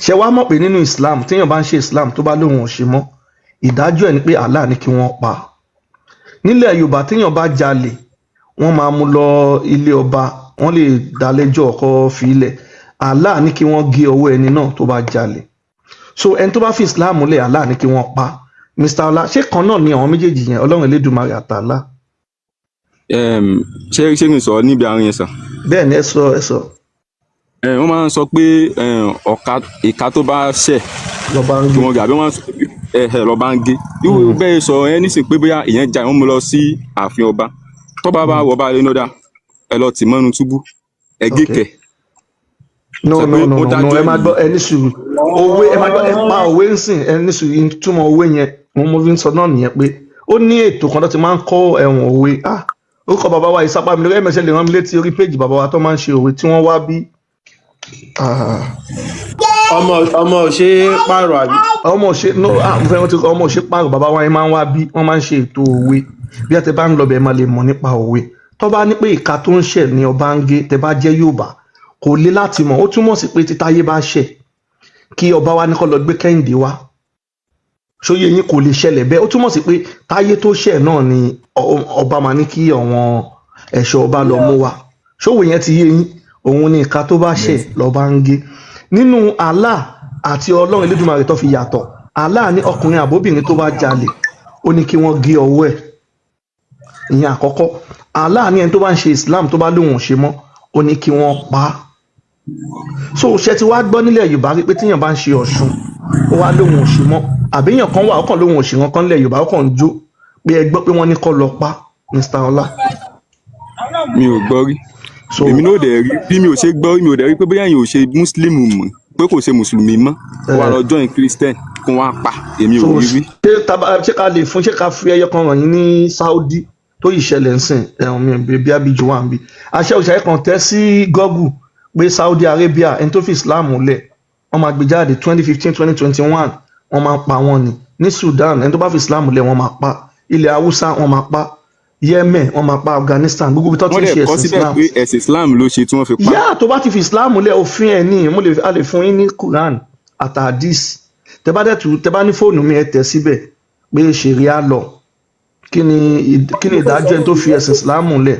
ṣe wá mọ̀ pé nínú Islam, téèyàn bá ń ṣe Islam, tó bá lóun ò ṣe mọ́, ìdájọ́ ẹ̀ ni pé Allah ní kí wọ́n pa. Nílẹ̀ Yorùbá, téèyàn bá jalè, wọ́n máa mú lọ ilé ọba, wọ́n lè dá lẹ́jọ́, ọkọ fi ilẹ̀, Allah ní kí wọ́n gé ọwọ́ ẹni náà tó bá jalè. So ẹni tó bá fi Islam lẹ̀, Allah ní kí wọ́n pa. Mr. Ọlá, ṣé kan náà ni àwọn méjèèjì yẹn, Ọlọ́run Elédùmarè àtàlá? Ṣé kí n sọ̀rọ̀ níbi àárín yẹn sà? Bẹ́ẹ̀ ni, ẹ sọ, ẹ sọ. Wọ́n máa ń sọ pé ọ̀ka ìka tó bá ṣẹ̀ lọ́ba ń kí gé. wọ́n gé, àbí wọ́n máa ń sọ pé ẹ lọ́ba ń gé. Irú bẹ́ẹ̀ sọ ẹ nísìnyí pé bóyá ìyẹn ja, wọ́n mú lọ sí ààfin ọba. Tọ́ba bá wọ ọba lẹ́nu ọ̀dà, ẹ lọ tì mọ́nu túbú, ẹ gé Ok. kẹ̀. No. Sọ No. pé No. ó No, no. dájọ́ Ẹ máa ẹ̀ gbọ́, nìyí. ẹ ní sùúrù. Òwe, ẹ máa gbọ́, ẹ pa òwe ń sìn, ẹ ní sùúrù. Ìtumọ̀ òwe yẹn mo fi ń sọ náà nìyẹn pé ó ní ètò kan tó ti máa ń kọ́ ẹ̀wọ̀n òwe. Ah, orúkọ bàbá wa ìsápá mi lórí ẹ̀mẹ̀sẹ̀ lè rán mi létí orí péjì bàbá wa tó máa ń ṣe òwe tí wọ́n wá bí. Ah, Ọmọ ò ṣe é pààrọ̀, àbí? Ọmọ òṣè, no. Ah, mo fẹ́ rántí ọmọ òṣè pààrọ̀. Bàbá wa yẹn máa ń wá bí, wọ́n máa ń ṣe ètò òwe. Bí a ti bá ń lọ bẹ̀, máa lè mọ̀ nípa òwe. Tó bá ní pé ìka tó ń ṣẹ̀ ni ọba ń gé, tẹ bá jẹ́ Yorùbá, kò le láti mọ̀. Ó túmọ̀ sí pé títáyé bá ṣẹ̀, kí ọba wa ní kó lọ gbé Kẹ́hìndé wá, ṣóyè yín? Kò lè ṣẹlẹ̀ bẹ́ẹ̀. Ó túmọ̀ sí pé táyé tó ṣẹ̀ náà ni ọba máa ní kí àwọn ẹ̀ṣọ́ ọba lọ mú wa. Ṣòwò yẹn ti yé yín? Òun ni ìka tó bá ṣẹ̀ lọ́ba ń gé. Nínú Allah àti Ọlọ́run Elédùmarè tó fi yàtọ̀, Allah ní ọkùnrin àbóbìnrin tó bá jalè, ó ní kí wọ́n gé ọwọ́ ẹ̀. Ìyẹn àkọ́kọ́. Allah ní ẹni tó bá ń ṣe Islam, tó bá lóun ò ṣe mọ́, ó ní kí wọ́n pa á. So ṣe ti wá gbọ́ nílẹ̀ Yorùbá rí pé tíyàn bá ń ṣe Ọ̀ṣun, ó wá lóun ò ṣe mọ́, àbíyàn kan wà, ó kàn lóun ò ṣe wọn kan nílẹ̀ Yorùbá, ó kàn ń jó, pé ẹ gbọ́ pé wọ́n ní kó lọ pa, Mr. Ọlá? Mi ò gbọ́ rí. So Èmi náà ò dẹ̀ rí bí mi ò ṣe gbọ́ rí, mi ò dẹ̀ rí pé bóyá èèyàn ò ṣe muslim mọ́, pé kò ṣe mùsùlùmí mọ́, kó wá lọ join Christian kó wá pa. Èmi ò So rí rí. ṣé taba ṣé ká lè fún, ṣé ká fi ẹyọ kan ràn yín ní Saudi tó yìí ṣẹlẹ̀ ń sìn ẹ̀hún mi bí abiju wà ń bí àṣẹ òṣèré kan tẹ́ sí Google pé Saudi Arabia, ẹni tó fi Islam lẹ̀, wọ́n máa gbé jáde 2015, 2021. Wọ́n máa pa wọ́n ni. Ní Sudan, ẹni tó bá fi Islam lẹ̀, wọ́n máa pa. Ilẹ̀ Haúsá, wọ́n máa pa. Yemen, wọ́n máa pa. Afghanistan, gbogbo ibi tó ti Wọ́n ń dẹ̀ ṣe kọ́ ẹ̀sìn síbẹ̀ Islam. pé ẹ̀sìn Islam ló ṣe tí wọ́n fi pa. Yá, tó bá ti fi Islam lẹ̀, òfin ẹ̀ ní mo lè a lè fún yín ní Quran àti hadith. Tẹ bá dẹ̀ tù, tẹ bá ní fóònù mi, ẹ tẹ̀ síbẹ̀ pé Sharia law, kí ni ìdájọ́ ẹni tó fi ẹ̀sìn Islam lẹ̀?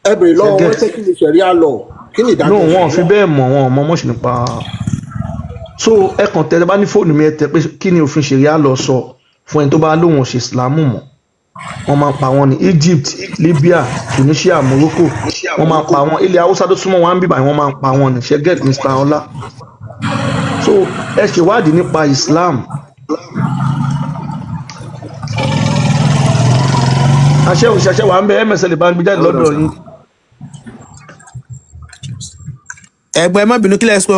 Ẹ bèrè Ṣe lọ́wọ́ wọn get? pé kí ni Sharia law, kí ni No, ìdájọ́ wọn ò fi Sharia? bẹ́ẹ̀ mọ̀, wọn ò mọ̀ mọ̀ṣì nípa. So ẹ kàn tẹ, tẹ bá ní fóònù mi, ẹ tẹ pé kí ni òfin Sharia law sọ fún ẹni tó bá lóun ò ṣe Islam mọ́. Wọ́n máa ń pa wọ́n ní Egypt, Libya, Tunisia, Morocco, wọ́n máa ń pa wọ́n. Ilẹ̀ Haúsá tó súnmọ́ wọn bíbá, wọ́n máa ń pa wọ́n ní. Ṣe get, Mr. Ọlá? So ẹ ṣèwádìí nípa Islam. Àṣẹ òṣìṣẹ́ wà ń bẹ, msl bá ń gbé jáde Hold on, lọ́dọ̀ sir. yín. Ẹ̀gbọ́n, ẹ má bínú, kílẹ̀ sọ.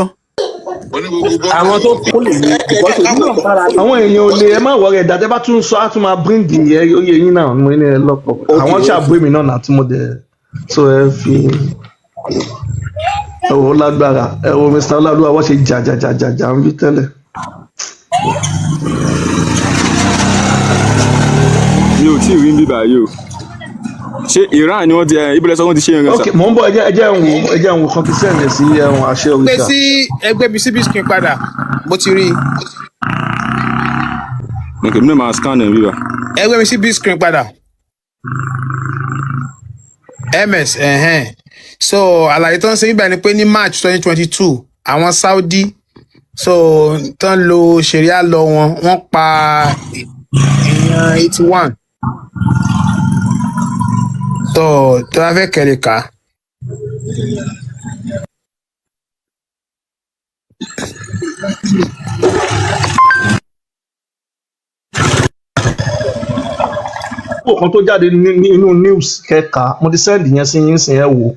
Àwọn tó Kó lè yé, because èmi náà bára mi. Àwọn èèyàn ò lè, ẹ má wọrẹ ẹ̀dá tẹ́ bá tún sọ, á tún máa bring ẹ oyè yín náà, mo ní ẹ lọ́pọ̀. Ok. Àwọn ṣàbú èmi náà tí mo dẹ̀ so ẹ fi ẹ wò ó lágbára. Ẹ wo Mr. Ọláolúwa, wọ́n ṣe jà jà jà jà jà ń bí tẹ́lẹ̀. Mi ò tí ì rí ń bíbà yìí o. Ṣé Iran ni wọ́n ti ẹ ibùdó sọ wọ́n ti ṣe yẹn Ok, sà? mò ń bọ̀. Ẹ jẹ́ ń wo, ẹ jẹ́ ń wo kan kí sẹ́ǹdẹ̀ sí ẹ̀wọ̀n àṣẹ Gbé òrìṣà. sí ẹgbẹ́ mi síbi screen padà, mo ti rí i. Ok, mi náà máa scan ẹ̀ bíbà. Ẹgbẹ́ mi síbi screen padà, ms ẹ̀hẹ́n. So àlàyé tó ń ṣe níbẹ̀ ni pé ní March 2022, àwọn Saudi, so tó ń lo sharia law wọn, wọ́n pa èèyàn 81. Tó tó bá fẹ́ kẹ́lẹ̀ ká. Owó kan tó jáde ní inú news kẹka, mo ti send yẹn sí yín sìn, ẹ wò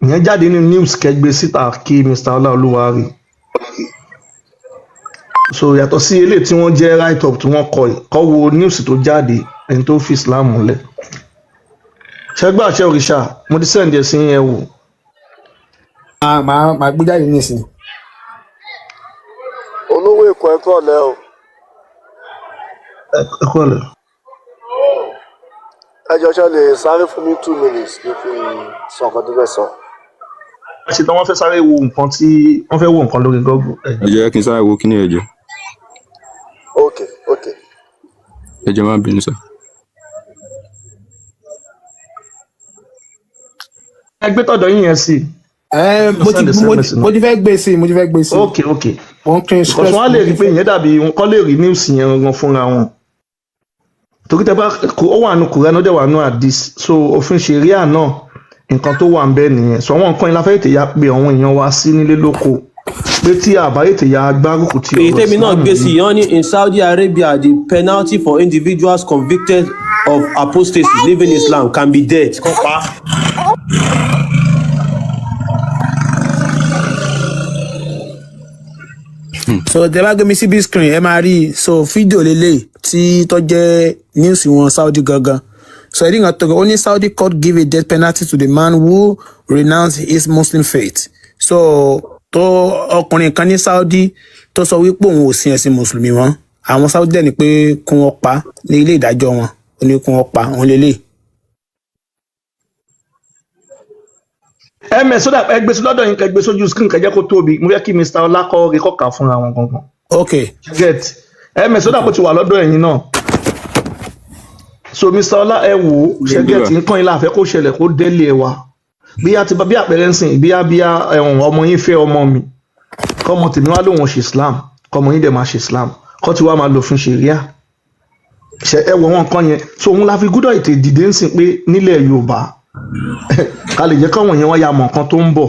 ìyẹn jáde ní news, kẹgbẹ síta kí Mr. Ọláolúwa rí. So yàtọ̀ sí eléyìí tí wọ́n jẹ́ write up tí wọ́n kọ yìí, kọ́ wo news tó jáde, ẹni tó fi Islam múlẹ̀. Ṣẹgbẹ́ àṣẹ òrìṣà, mo ti send ẹ sí yín, ẹ wò. Màá gbé jáde nísìnyí. Olówó Èkó, ẹ kúrọ̀lẹ́ o. Ẹ kúrọ̀lẹ́. Ẹ jọ, ṣe lè sáré fún mi 2 minutes kí n fi sọ nǹkan tó fẹ́ sọ? Ṣe tí wọ́n fẹ́ sáré wo nǹkan, tí wọ́n fẹ́ wo nǹkan lórí Google ẹ. Ẹ jẹ́ kí n sáré wo kíní, ẹ jọ̀ọ́. Ok. Ẹ jọ̀ọ́, má bínú sà. Ẹ gbé tọ̀dọ̀ yín yẹn sí. Ẹ mo ti Send mo SMS mo ti fẹ́ gbé sí i, mo ti fẹ́ gbé sí i. Ok. Mo ń pín Because stress. wọ́n á lè rí pé ìyẹn dàbí kọ́ lè rí news yẹn gangan fúnra wọn, torí tẹ bá ó wà nù Kùránì, ó dẹ̀ wà nù hadith, so òfin ṣẹ̀ríà náà, nǹkan tó wà ń bẹ nìyẹn. So àwọn nǹkan yìí la fẹ́ tètè ya pé àwọn èèyàn wa sí nílé lóko, pé tí àbá tètè ya gbárùkù ti Èyí ọ̀rọ̀ tèmi náà Islam gbé sí yìí. i, wọ́n ní in Saudi Arabia, the penalty for individuals convicted of apostasy leaving Islam can be death. Kọ́ pa á. So tẹ bá gbé mi sí big screen, ẹ máa rí i. So fídíò lélẹ̀ tí tó jẹ́ news wọn Saudi gangan. So ẹ̀rí nǹkan tó ó ní Saudi court give a death penalty to the man who renounced his Muslim faith. So tó ọkùnrin kan ní Saudi tó sọ wípé òun ò sin ẹ̀sìn mùsùlùmí mọ́, àwọn Saudi dẹ̀ ní pé kí wọ́n pa á ní ilé ìdájọ́ wọn, ó ní kí wọ́n pa òun lélẹ̀. Ms so that ẹ gbé sí lọ́dọ̀ yín, kẹ́ gbé sójú screen, kẹ́ jẹ́ kó tóbi. Mo fẹ́ kí Mr. Ọlákọ́ rí kọ́ka fúnra wọn gangan. Ok. Get ms so that kó ti wà lọ́dọ̀ ẹ̀yin náà. So Mr. Ọlá, ẹ wò ó, ṣe get nǹkan yìí la fẹ́ kó ṣẹlẹ̀, kó délé ẹ wa. Bí a ti bí àpẹẹrẹ ń sìn, bí a bí ẹ̀wọ̀n ọmọ yín fẹ́ ọmọ mi, kọ́mọ tèmi wá lóun ṣe Islam, kọ́mọ yín dẹ̀ máa ṣe Islam, kọ́ tí wàá máa lòfin ṣẹ̀ríà, ṣe ẹ wọ wọn nǹkan yẹn. So òun la fi gúdọ̀ ètè dìde ń sìn pé nílẹ̀ Yorùbá, ká lè jẹ́ káwọn èèyàn wá ya mọ̀ nǹkan tó ń bọ̀.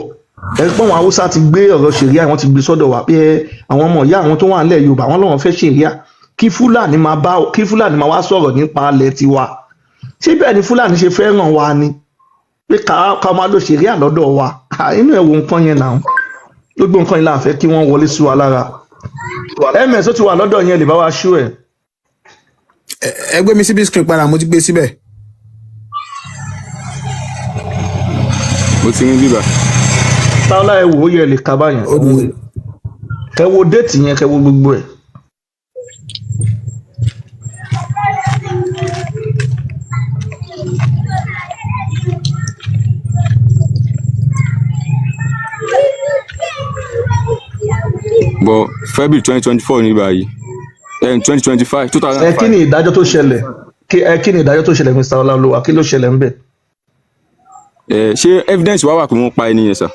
Ẹ pé àwọn Haúsá ti gbé ọ̀rọ̀ ṣẹ̀ríà, wọ́n ti gbé sọ́dọ̀ wa pé ẹ, àwọn ọmọ ìyá àwọn tó wà nílẹ̀ Yorùbá, wọ́n lọ́wọ́n fẹ́ ṣẹ̀ríà, kí Fúlàní máa bá kí Fúlàní máa wá sọ̀rọ̀ nípa alẹ̀ tiwa. Ṣé bẹ́ẹ̀ ni Fúlàní ṣe fẹ́ràn wa ni pé ká máa lo ṣẹ̀ríà lọ́dọ̀ wa? Ah, inú ẹ̀ wo nǹkan yẹn náà, gbogbo nǹkan yìí la fẹ́ kí wọ́n wọlé sí wa lára. Ms ó ti wà lọ́dọ̀ yẹn, lè bá wa ṣú ẹ̀. Ẹ gbé mi sí big screen padà, mo ti gbé síbẹ̀. Mo ti rí bíbà. Táọ́lá, ẹ wò ó yẹ lè ka báyẹn. Ó di Kẹ wo déètì yẹn, kẹ wo gbogbo ẹ̀. But February 2024 ní báyìí, 2025, two thousand Ẹ and kí ni five. ìdájọ́ tó ṣẹlẹ̀? Kí ni ìdájọ́ tó ṣẹlẹ̀, Mr. Ọláolúwa? Kí ló ṣẹlẹ̀ ńbẹ̀? Ṣé evidence wá wà pé wọ́n pa ẹni yẹn sà?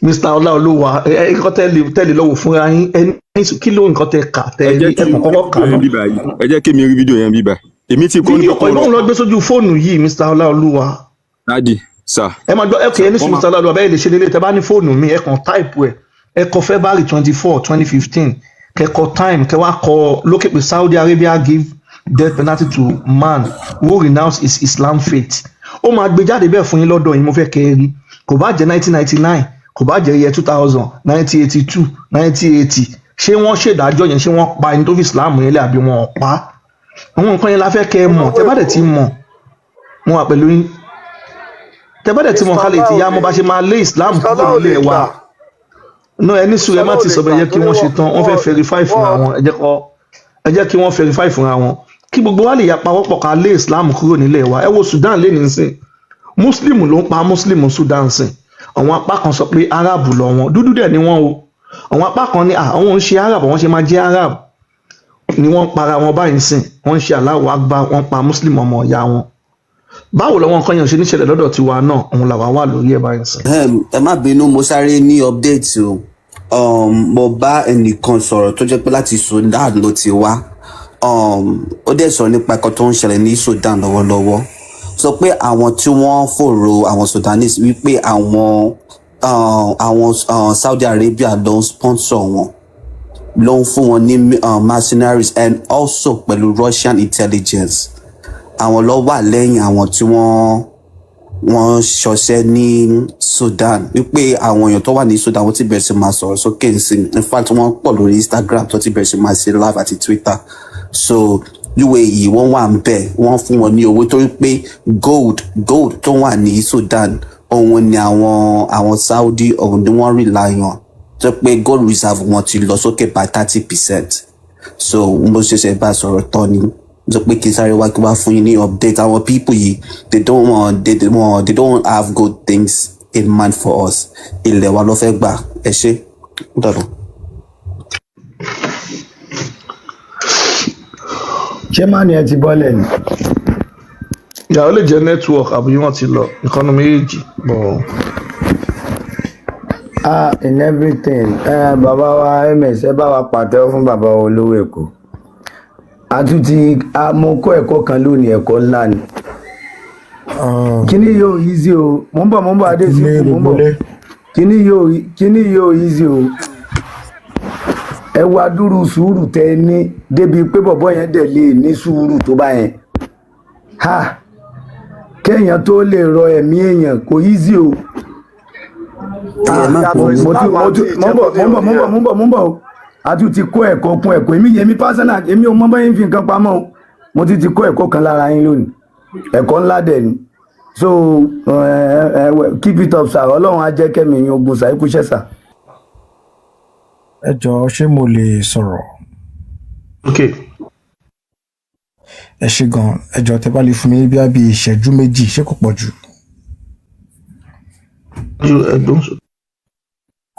Mr. Ọláolúwa, ẹ nǹkan tẹ́lẹ̀ lọ́wọ́ fúnra yín, ẹ ní kí ló nǹkan tẹ kà tẹ Ẹ rí jẹ́ ẹ kí n kàn rí kọ́kọ́ kà fídíò yẹn náà. bíbà yìí. Ẹ jẹ́ kí mi rí fídíò yẹn bíbà. Èmi ti kọ́ ní Fídíò pé kọ́ kó lọ ìbọn lọ gbé sójú fóònù yìí, Mr. Ọláolúwa. Dádì sà. Ẹ máa gbọ́, ẹ kì í ní Wọ́n sùn, máa Mr. Ọláolúwa, bẹ́ẹ̀ lè ṣe lélẹ̀. Tẹ bá ní fóònù mi, ẹ kàn táìpù ẹ, ẹ kọ February 24 2015, kẹ kọ time, kẹ wá kọ lókè pé Saudi Arabia give death penalty to man who renounce his Islam faith. Ó máa gbé jáde bẹ́ẹ̀ fún yín lọ́dọ̀ yín. Mo fẹ́ kẹ́ ẹ rí, kò bá jẹ́ 1999, Kò bá jẹ́ year 2000, 1982, 1980, ṣé wọ́n ṣèdájọ́ yẹn? Ṣé wọ́n pa ẹni tó fi Islam yẹn lẹ̀ àbí wọn ò pa á? Àwọn nǹkan yẹn la fẹ́ kẹ́ ẹ mọ̀. Tẹ́ bá dẹ̀ ti mọ̀, mo wà pẹ̀lú yín. Tẹ́ bá dẹ̀ ti mọ̀, ká lè ti yá mo bá ṣe máa lé Islam Mr. kúrò Ọlá ò lè nílẹ̀ wa. gbà. No, ẹni sùúrù, ẹ Mr. má Ọlá ò ti lè sọ bẹ́ẹ̀. gbà Yẹ kí torí wọ́n ṣe wọ́n tán, wọ́n fẹ́ wọ́n verify fúnra wọ́n wọn. Ẹ jẹ́ kí wọ́n verify fúnra wọn, kí gbogbo wa lè ya pawọ́pọ̀ ká lé Islam kúrò nílẹ̀ wa. Ẹ wo Sudan lé nísìn, Muslim ló ń pa Muslim Sudan sìn. Àwọn apá kan sọ pé Arab lọ wọn, dúdú dẹ̀ ni wọ́n o. Àwọn apá kan ní àwọn ń ṣe Arab, àwọn ṣe máa jẹ́ Arab ni wọ́n ń para wọn báyìí sìn. Wọ́n ń ṣe Allahu Akbar, wọ́n pa Muslim ọmọ ìyá wọn. Báwo làwọn nǹkan yẹn ṣe níṣẹ̀lẹ̀ lọ́dọ̀ tiwa náà? Òun làwa wà lórí ẹ̀ báyìí sìn. Ẹ má bínú, mo sáré ní update o. Mo bá ẹnìkan sọ̀rọ̀ tó jẹ́ pé láti Sudan ló ti wá. Ó dẹ̀ sọ̀rọ̀ nípa ẹ̀kọ́ tó ń ṣẹlẹ̀ ní Sudan lọ́wọ́lọ́wọ́, sọ pé àwọn tí wọ́n fòrò àwọn Sudanese, wípé àwọn Saudi Arabia ló ń sponsor wọn, ló ń fún wọn ní mercenaries and also pẹ̀lú Russian intelligence. Àwọn ló wà lẹ́yìn àwọn tí wọ́n ṣọṣẹ́ ní Sudan, wípé àwọn èèyàn tó wà ní Sudan, wọ́n ti bẹ̀rẹ̀ sí máa sọ̀rọ̀ sókè nsìn. In fact, wọ́n pọ̀ lórí Instagram tó ti bẹ̀rẹ̀ sí máa ṣe live àti Twitter. So UAE, wọ́n wà ń bẹ̀, wọ́n fún wọn ní owó torí pé gold tó wà ní Sudan, òun ni àwọn Saudi, òun ni wọ́n rely on, tó pé gold reserve wọn ti lọ sókè by 30%. So mo ṣẹ̀ṣẹ̀ bá sọ̀rọ̀ tán ni, sọ pé kí n sáré wá, kí wá fún yín ní update. Àwọn people yìí, they don't have good things in mind for us. Ilẹ̀ wa ló fẹ́ gbà. Ẹ ṣé, ó dàbọ̀. Ṣé má ni ẹ ti bọ́lẹ̀ ni? Ìyàwó lè jẹ́ network àbí wọ́n ti lọ, ìkànnì méjèèjì bọ̀. Ah, in everything, bàbá wa ms, ẹ bá wa pàtẹ́wọ́ fún bàbá wa olówó Èkó. Àtúntì mo kọ́ ẹ̀kọ́ kan lónìí, ẹ̀kọ́ ńlá ni. Kíní yóò easy o. Mò ń bọ̀, mò ń bọ̀, Adésìkú, mò ń bọ̀. Kíní yóò easy o. Ẹ wá dúró, sùúrù tẹ ẹ ní débi pé bọ̀bọ̀ yẹn dẹ̀ lè ní sùúrù tó bá yẹn ha, kéèyàn tó lè rọ ẹ̀mí èèyàn, kò easy o. Ẹ má Yàtọ̀ bínú. Mo ti Islam mo ti àti mo ń bọ̀, mo ń bọ̀, mo ń bọ̀, mo ń bọ̀, mo ń bọ̀ o. A tún ti kó ẹ̀kọ́ kún ẹ̀kọ́. Èmi personal, èmi ò mọ bẹ́ẹ̀ ń fi nǹkan pamọ́ o. Mo ti kó ẹ̀kọ́ kan lára yín lónìí, ẹ̀kọ́ ńlá dẹ̀ ni. So ẹ ẹ keep it up, sir. Ọlọ́run á jẹ́ kẹ́mi yín ogun sir. Ikú iṣẹ́, sir. Ẹ jọ̀ọ́, ṣé mo lè sọ̀rọ̀? Ok. Ẹ ṣé gan. Ẹ jọ̀ọ́, tẹ́ bá lè fún mi ní bí ìṣẹ́jú 2, ṣé kò pọ̀ jù? Ju ẹgbọn sọ.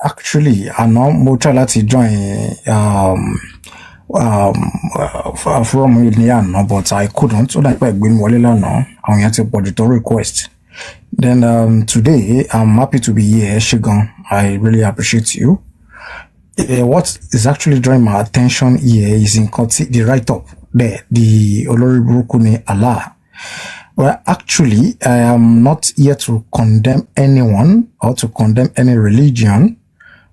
Actually, àná mo try láti join forum yìí ní àná, but I couldn't. Ó dà pé ẹ̀gbẹ́ mi wọlé lánàá, àwọn èèyàn ti pọ̀ jù tó request. Then today I'm happy to be here. Ẹ ṣé gan, I really appreciate you. What is actually drawing my attention here is nǹkan tí the write up there, the olórí burúkú ni Allah. Well, actually, I am not here to condemn anyone or to condemn any religion,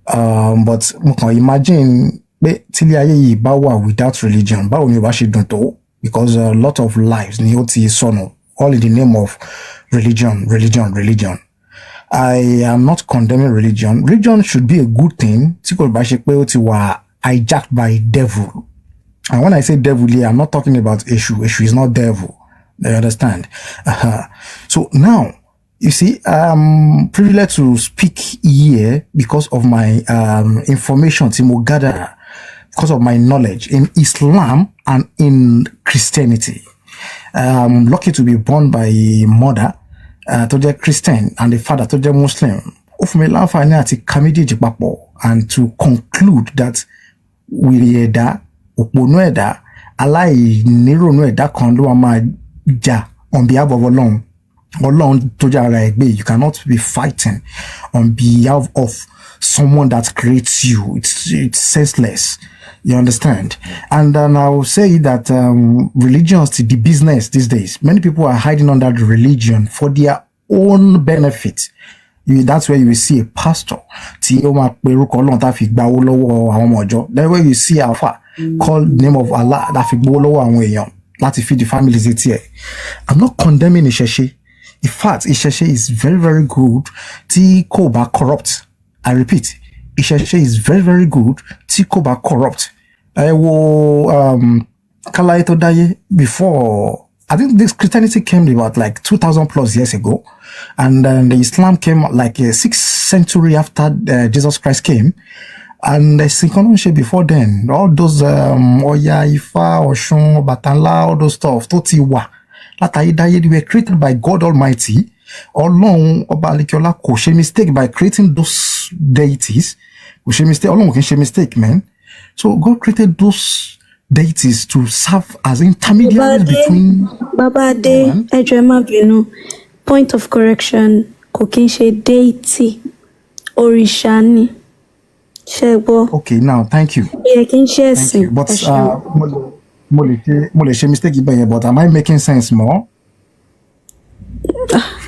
but mo kàn imagine pé tílé ayé yìí bá wà without religion, báwo ni ó bá ṣe dùn tó? Because a lot of lives ni ó ti sọnù, all in the name of religion, religion, religion. I am not condemning religion. Religion should be a good thing tí kò bá ṣe pé ó ti wà hijacked by devil. And when I say devil here, I'm not talking about Eshu. Eshu is not devil. You understand? So now, you see, I'm privileged to speak here because of my information tí mo gather, because of my knowledge in Islam and in Christianity. I'm lucky to be born by a mother tó jẹ́ Christian and a father tó jẹ́ Muslim. Ó fún mi láǹfààní àti ka méjèèjì papọ̀ and to conclude that wèrè ẹ̀dá, òpònú ẹ̀dá, aláìnírònú ẹ̀dá kan ló wà máa jà on behalf of Ọlọ́run, Ọlọ́run tó jẹ́ ara ẹ̀ gbé. You cannot be fighting on behalf of someone that creates you. It's senseless, you understand? And then I will say that religions to the business these days, many people are hiding under the religion for their own benefit. That's where you will see a pastor tí ó máa pe orúkọ Ọlọ́run tá fi gba owó lọ́wọ́ àwọn ọmọ ọjọ́. That's where you see alfa call the name of Allah tá fi gbowó lọ́wọ́ àwọn èèyàn láti feed the families etí ẹ̀. I'm not condemning ìṣẹ̀ṣe. In fact, ìṣẹ̀ṣe is very, very good tí kò bá corrupt. I repeat, ìṣẹ̀ṣe is very very good tí kò bá corrupt. Ẹ wo káláyé tó dáyé before. I think this Christianity came about like 2,000 plus years ago, and then the Islam came like sixth century after Jesus Christ came. And ẹ̀sìn kan ló ń ṣe before then. All those Ọya, Ifá, Ọ̀ṣun, Ọbàtálá, all those stuff tó ti wà látayédáyé, they were created by God Almighty. Ọlọ́run Ọba Alikiola kò ṣe mistake by creating those deities. Kò ṣe mistake. Ọlọ́run kì í ṣe mistake, man. So God created those deities to serve as intermediaries Bàbá Adé, between Bàbá Adé, ẹ jọ̀ọ́, ẹ má bínú. Point of correction, kò kí ń ṣe deity, òrìṣà ni. Ṣé ẹ gbọ́? Okay, now thank you. Ó yẹ kí n ṣe Thank ẹ̀sìn. you. But Ẹ ṣeun. Mo lè ṣe mistake ibẹ̀ yẹn, but am I making sense more?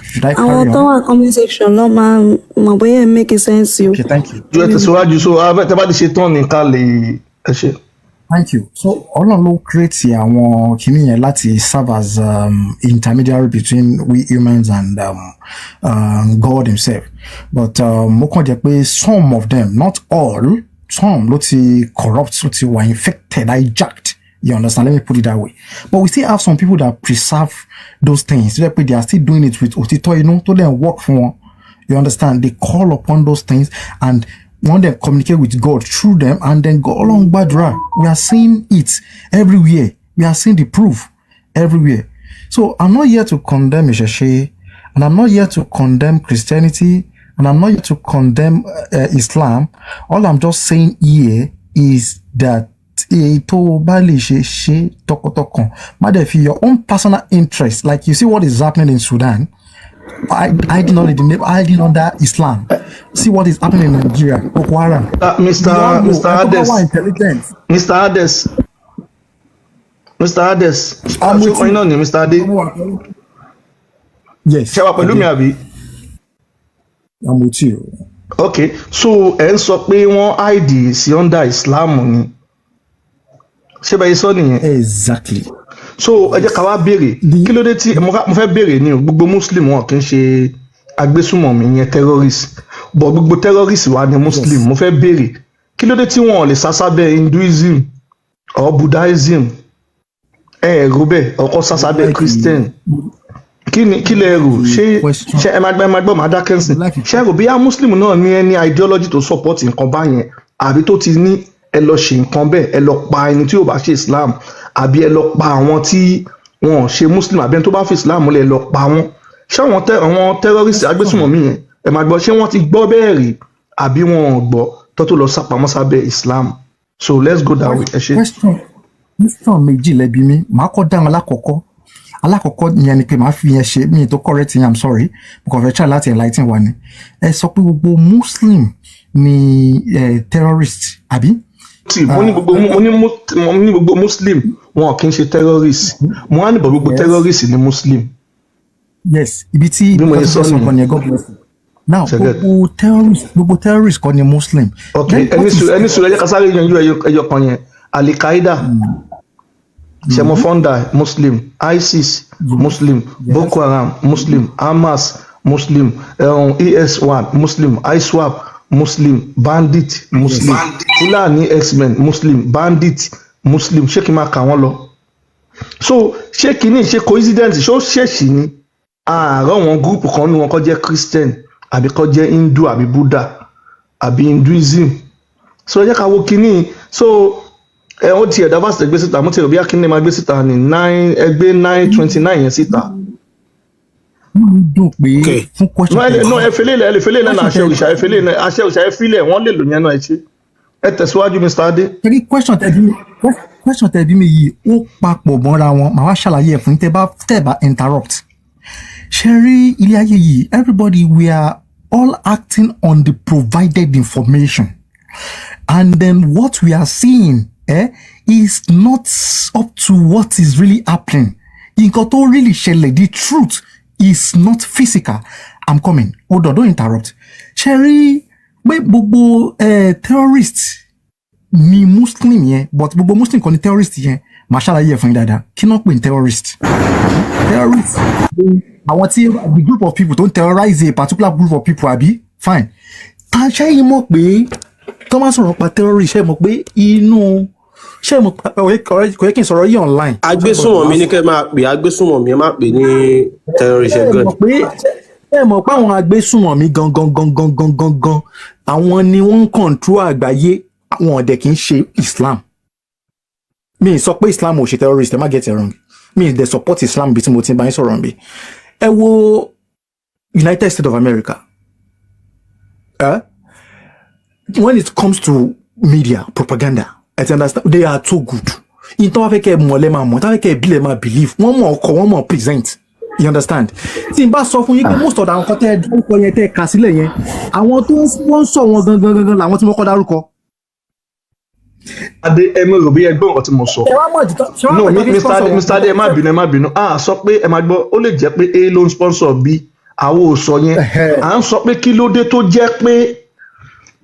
Should I Àwọn carry tó on? wà comment section ló máa mọ̀ bóyá ẹ make sense o. Okay, thank you. Ju ẹ tẹ̀síwájú, so abẹ́ tẹ́ bá ti ṣe tán ní ká lè ẹ ṣe. Thank you. So Ọlọ́run ló create àwọn kìíní yẹn láti serve as intermediary between we humans and God himself. But mo kàn jẹ́ pé some of them, not all, some ló ti corrupt, ló ti wà infected, hijacked. You understand? Let me put it that way. But we still have some people that preserve those things. Tó jẹ́ pé they are still doing it with òtítọ́ inú tó dẹ̀ ń work fún wọn. You understand? They call upon those things and want them communicate with God through them, and then go along gbàdúrà. We are seeing it everywhere. We are seeing the proof everywhere. So I'm not here to condemn Ìṣẹ̀ṣe, and I'm not here to condemn Christianity, and I'm not here to condemn Islam. All I'm just saying here is that èyí tó o bá lè ṣe, ṣe tọkàntọkàn. Má dẹ̀ fi your own personal interest, like you see what is happening in Sudan, hiding under the name, hiding under Islam. See what is happening in Nigeria, Boko Haram. Mr. We all know, Mr. ẹ tó bá Ades. wà intelligent. Mr. Ades, Mr. Ades. I'm with Ṣé you. náà ni Mr. Ade? Yes. Ṣé wà pẹ̀lú mi àbí? I'm with you. Ok, so ẹ ń sọ pé wọ́n hide sí under Islam ni, ṣé bẹ́ẹ̀ sọ nìyẹn? Exactly. So ẹ jẹ́ ká wá béèrè, kí ló dé tí mo fẹ́ béèrè ni o. Gbogbo Muslim wọn kì í ṣe agbésùmọ̀mí yẹn, terrorist, but gbogbo terrorist wa ni Muslim. Mo fẹ́ béèrè, kí ló dé tí wọn ò lè sá sábẹ́ Hinduism or Buddhism? Ẹ ẹ rò bẹ́ẹ̀ ọkọ sá sábẹ́ Christian? Kí ni kí lẹ rò? Ṣé ẹ máa gbọ́, ẹ máa gbọ́, máa dákẹ́ sìn. Ṣé ẹ rò bóyá Muslim náà ní ẹni ideology tó support nǹkan báyẹn, àbí tó ti ní ẹ lọ ṣe nǹkan bẹ́ẹ̀, ẹ lọ pa ẹni tí ò bá ṣe Islam, àbí ẹ lọ pa àwọn tí wọn ò ṣe Muslim, àbí ẹni tó bá fi Islam múlẹ̀, ẹ lọ pa wọ́n? Ṣé àwọn terrorist agbésùnmọ̀mí yẹn, ẹ máa gbọ́, ṣé wọ́n ti gbọ́ bẹ́ẹ̀ rí, àbí wọn ò gbọ́ tó lọ sápamọ́ sábẹ́ Islam? So let's go that way. Ẹ ṣe. Question méjì lẹ́bi mi. Màá kọ́ dáhùn alákọ̀ọ́kọ́. Alákọ̀ọ́kọ́ yẹn ni pé màá fi yẹn ṣe mí tó correct yẹn. I'm sorry, mo kàn fẹ́ try láti enlighten wa ni. Ẹ sọ pé gbogbo Muslim ni terrorist, àbí? Tí mo ní gbogbo Muslim wọn kì í ṣe terrorist, mo á ní bọ̀ gbogbo terrorist ni Muslim. Yes, ibi tí Bí mo ibi ṣe tí sọ sọ nìyẹn. kan nìyẹn. God bless you. Now, Ṣẹgẹ. gbogbo terrorist kọ́ ni Muslim. Ok. Then Ẹni what is sùúrù, ẹni sùúrù, ẹ jẹ́ ká sáré yanjú ẹyọ kan yẹn. Al-Qaeda, sẹmọ founder Muslim, ISIS Muslim, Boko Haram Muslim, Hamas Muslim, ES1 Muslim, ISWAP Muslim, bandit Muslim, Fulani herdsmen Muslim, bandit Muslim. Ṣé kí n máa kà wọ́n lọ? So ṣé kìíní ṣe coincidence? Ṣó ṣèṣì ni àárọ̀ wọn group kan ní wọn kọ́ jẹ́ Christian, àbí kọ́ jẹ́ Hindu, àbí Buddha, àbí Hinduism? So ẹ jẹ́ ká wo kínní. So ẹ ó tiẹ̀ dá fásitì gbé síta, mo ti rò bí akínní máa gbé síta ní nine, ẹgbẹ́ 9:29 yẹn síta. Inú mi dùn pé fún question. No, ẹ lè, no, ẹ fẹlẹ ẹ lè fẹlẹ náà. Àṣẹ òrìṣà, ẹ fẹlẹ náà, àṣẹ òrìṣà, ẹ filẹ, wọn lè lò yẹn náà. Ẹ ṣe, ẹ tẹ̀síwájú, Mr. Adé. Torí question tẹ bí mi yìí, ó papọ̀ mọ́ra wọn. Màá wá ṣàlàyé ẹ̀ fún yín tẹ́ bá interrupt. Ṣe rí ilé ayé yìí, everybody, we are all acting on the provided information, and then what we are seeing is not up to what is really happening. Nǹkan tó really ṣẹlẹ̀, the truth is not physical. I'm coming, hold on, don't interrupt. Ṣe rí pé gbogbo terrorist ni Muslim yẹn, but gbogbo Muslim kọ́ ni terrorist yẹn. Màá ṣàlàyé ẹ̀ fún yín dáadáa. Kí náà pè ní terrorist? Terrorist, àwọn tí the group of people tó ń terrorize a particular group of people, àbí? Fine. Ta ṣẹ́yìn mọ̀ pé tó máa sọ̀rọ̀ pa terrorist, ṣe mọ̀ pé inú, ṣe mọ̀ pé kò yẹ kí n sọ̀rọ̀ yìí online. Agbésùnmọ̀mí ní kẹ́ máa pè, agbésùnmọ̀mí, ẹ má pè ní terrorist. Ṣe God. mọ̀ pé, ṣe mọ̀ pé àwọn agbésùnmọ̀mí gangan gangan gangan gan, àwọn ni wọ́n ń control àgbáyé, àwọn ọ̀dẹ̀ kì í ṣe Islam. Mi ì sọ pé Islam ò ṣe terrorist, ẹ má get it wrong. Mi ì dẹ̀ support Islam bí tí mo ti ń bá yín sọ̀rọ̀ nbí. Ẹ wo United States of America, eh? When it comes to media propaganda, I understand they are too good. In tó bá fẹ́ kẹ́ ẹ mọ̀ lẹ́ máa mọ̀, tó bá fẹ́ kẹ́ ẹ bílẹ̀ máa believe, wọ́n mọ̀ ọkọ̀, wọ́n mọ̀ present, you understand? Tí n bá sọ fún yín pé most of àwọn kan tẹ́ ẹ dárúkọ yẹn, tẹ́ ẹ kà sílẹ̀ yẹn, àwọn tó ń sponsor wọn gangan gangan làwọn tí wọ́n kọ́ dárúkọ. Adé, ẹ mi rò bí ẹ gbọ́ nǹkan tí mo sọ. Ṣé wàá mọ̀ jù ṣé wàá No, mọ̀ tó fi Mr. sponsor Ade, wọn? Mr. Ade, ẹ má bínú, ẹ má bínú. A sọ pé, ẹ máa gbọ́, ó lè jẹ́ pé A ló ń sponsor B, àwọn ò sọ yẹn. À ń sọ pé kí ló dé tó jẹ́ pé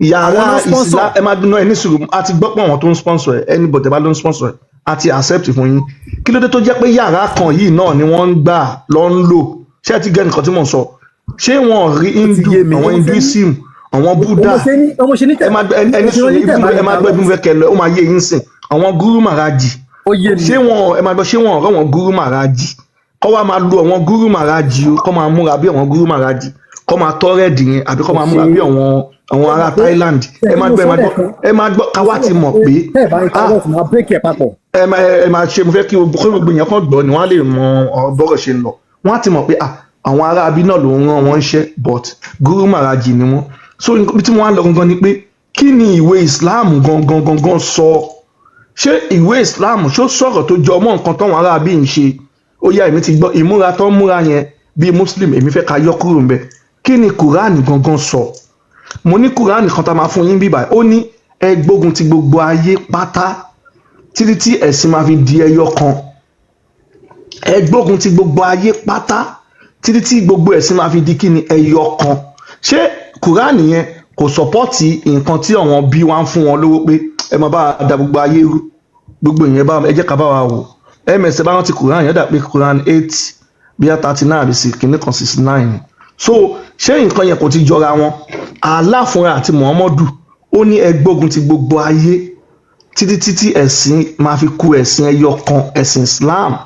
Àwọn yàrá ló sponsor. ìsìlá, ẹ máa bínú, ẹ ní sùúrù. A ti gbọ́ pé àwọn tó ń sponsor ẹ, anybody bá ló ń sponsor ẹ, a ti accept fún yín. Kí ló dé tó jẹ́ pé yàrá kan yìí náà ni wọ́n ń gbà lọ ń lò? Ṣé ẹ ti gẹ́ nǹkan tí mò ń sọ? Ṣé wọn rí Hindu, àwọn Hinduism, àwọn Buddha? Ẹ máa gbọ́, ẹni sùúrù, ẹ máa gbọ́ ibi mo fẹ́ kẹ́ lọ, ó máa yé yín sìn. Àwọn Guru Maharaji, ṣé wọn, ẹ máa gbọ́, ṣé wọn ọ̀rọ̀ wọn Guru Maharaji kọ́ wa máa lo àwọn Guru Maharaji o, kọ́ máa múra bí àwọn Guru Maharaji, kọ́ máa tọ́rẹ́ẹ̀dì yẹn, àbí kọ́ máa múra bí àwọn ará Thailand? Ẹ máa gbọ́, ẹ máa gbọ́, ẹ máa gbọ́, káwá ti mọ̀ pé Tẹ́ ẹ̀ bá interrupt, máa break ẹ̀ papọ̀. Ẹ máa ṣe, mo fẹ́ kí gbogbo èèyàn kan gbọ́ ni, wọ́n á lè mọ ọ̀rọ̀ bọ́rọ̀ ṣe ń lọ. Wọ́n á ti mọ̀ pé ah, àwọn ará abí náà ló ń rán wọn ṣẹ́, but Guru Maharaji ni wọ́n. So ibi tí wọ́n á lọ gangan ni pé, kí ni ìwé Islam gangan gangan sọ? Ṣé ìwé Islam ṣó sọ̀rọ̀ tó jọ mọ́ nǹkan táwọn ará abí ń ṣe? Ó yá, èmi ti gbọ́ ìmúra tó ń múra yẹn bíi Muslim, èmi fẹ́ ká yọ kúrò ńbẹ̀. Kí ni Quran gangan sọ? Mo ní Quran kan tá a máa fún yín bíbá, ó ní ẹ gbógun ti gbogbo ayé pátá títí tí ẹ̀sìn máa fi di ẹyọ kan. Ẹ gbógun ti gbogbo ayé pátá títí tí gbogbo ẹ̀sìn máa fi di kí ni? Ẹyọ kan. Ṣé Quran yẹn kò support nǹkan tí àwọn bí wá ń fún wọn lówó pé ẹ máa bá a da gbogbo ayé rú, gbogbo ìyẹn bá ẹ jẹ́ ká bá wa wò? Ms bá rántí Quran yẹn, dà pé Quran 8 bíi 39 àbí sí kìíní kan 69. So ṣé nǹkan yẹn kò ti jọra wọn? Allah fúnra àti Muhammadu, ó ní ẹ gbógun ti gbogbo ayé títí títí ẹ̀sìn máa fi kú ẹ̀sìn ẹyọ kan, ẹ̀sìn Islam.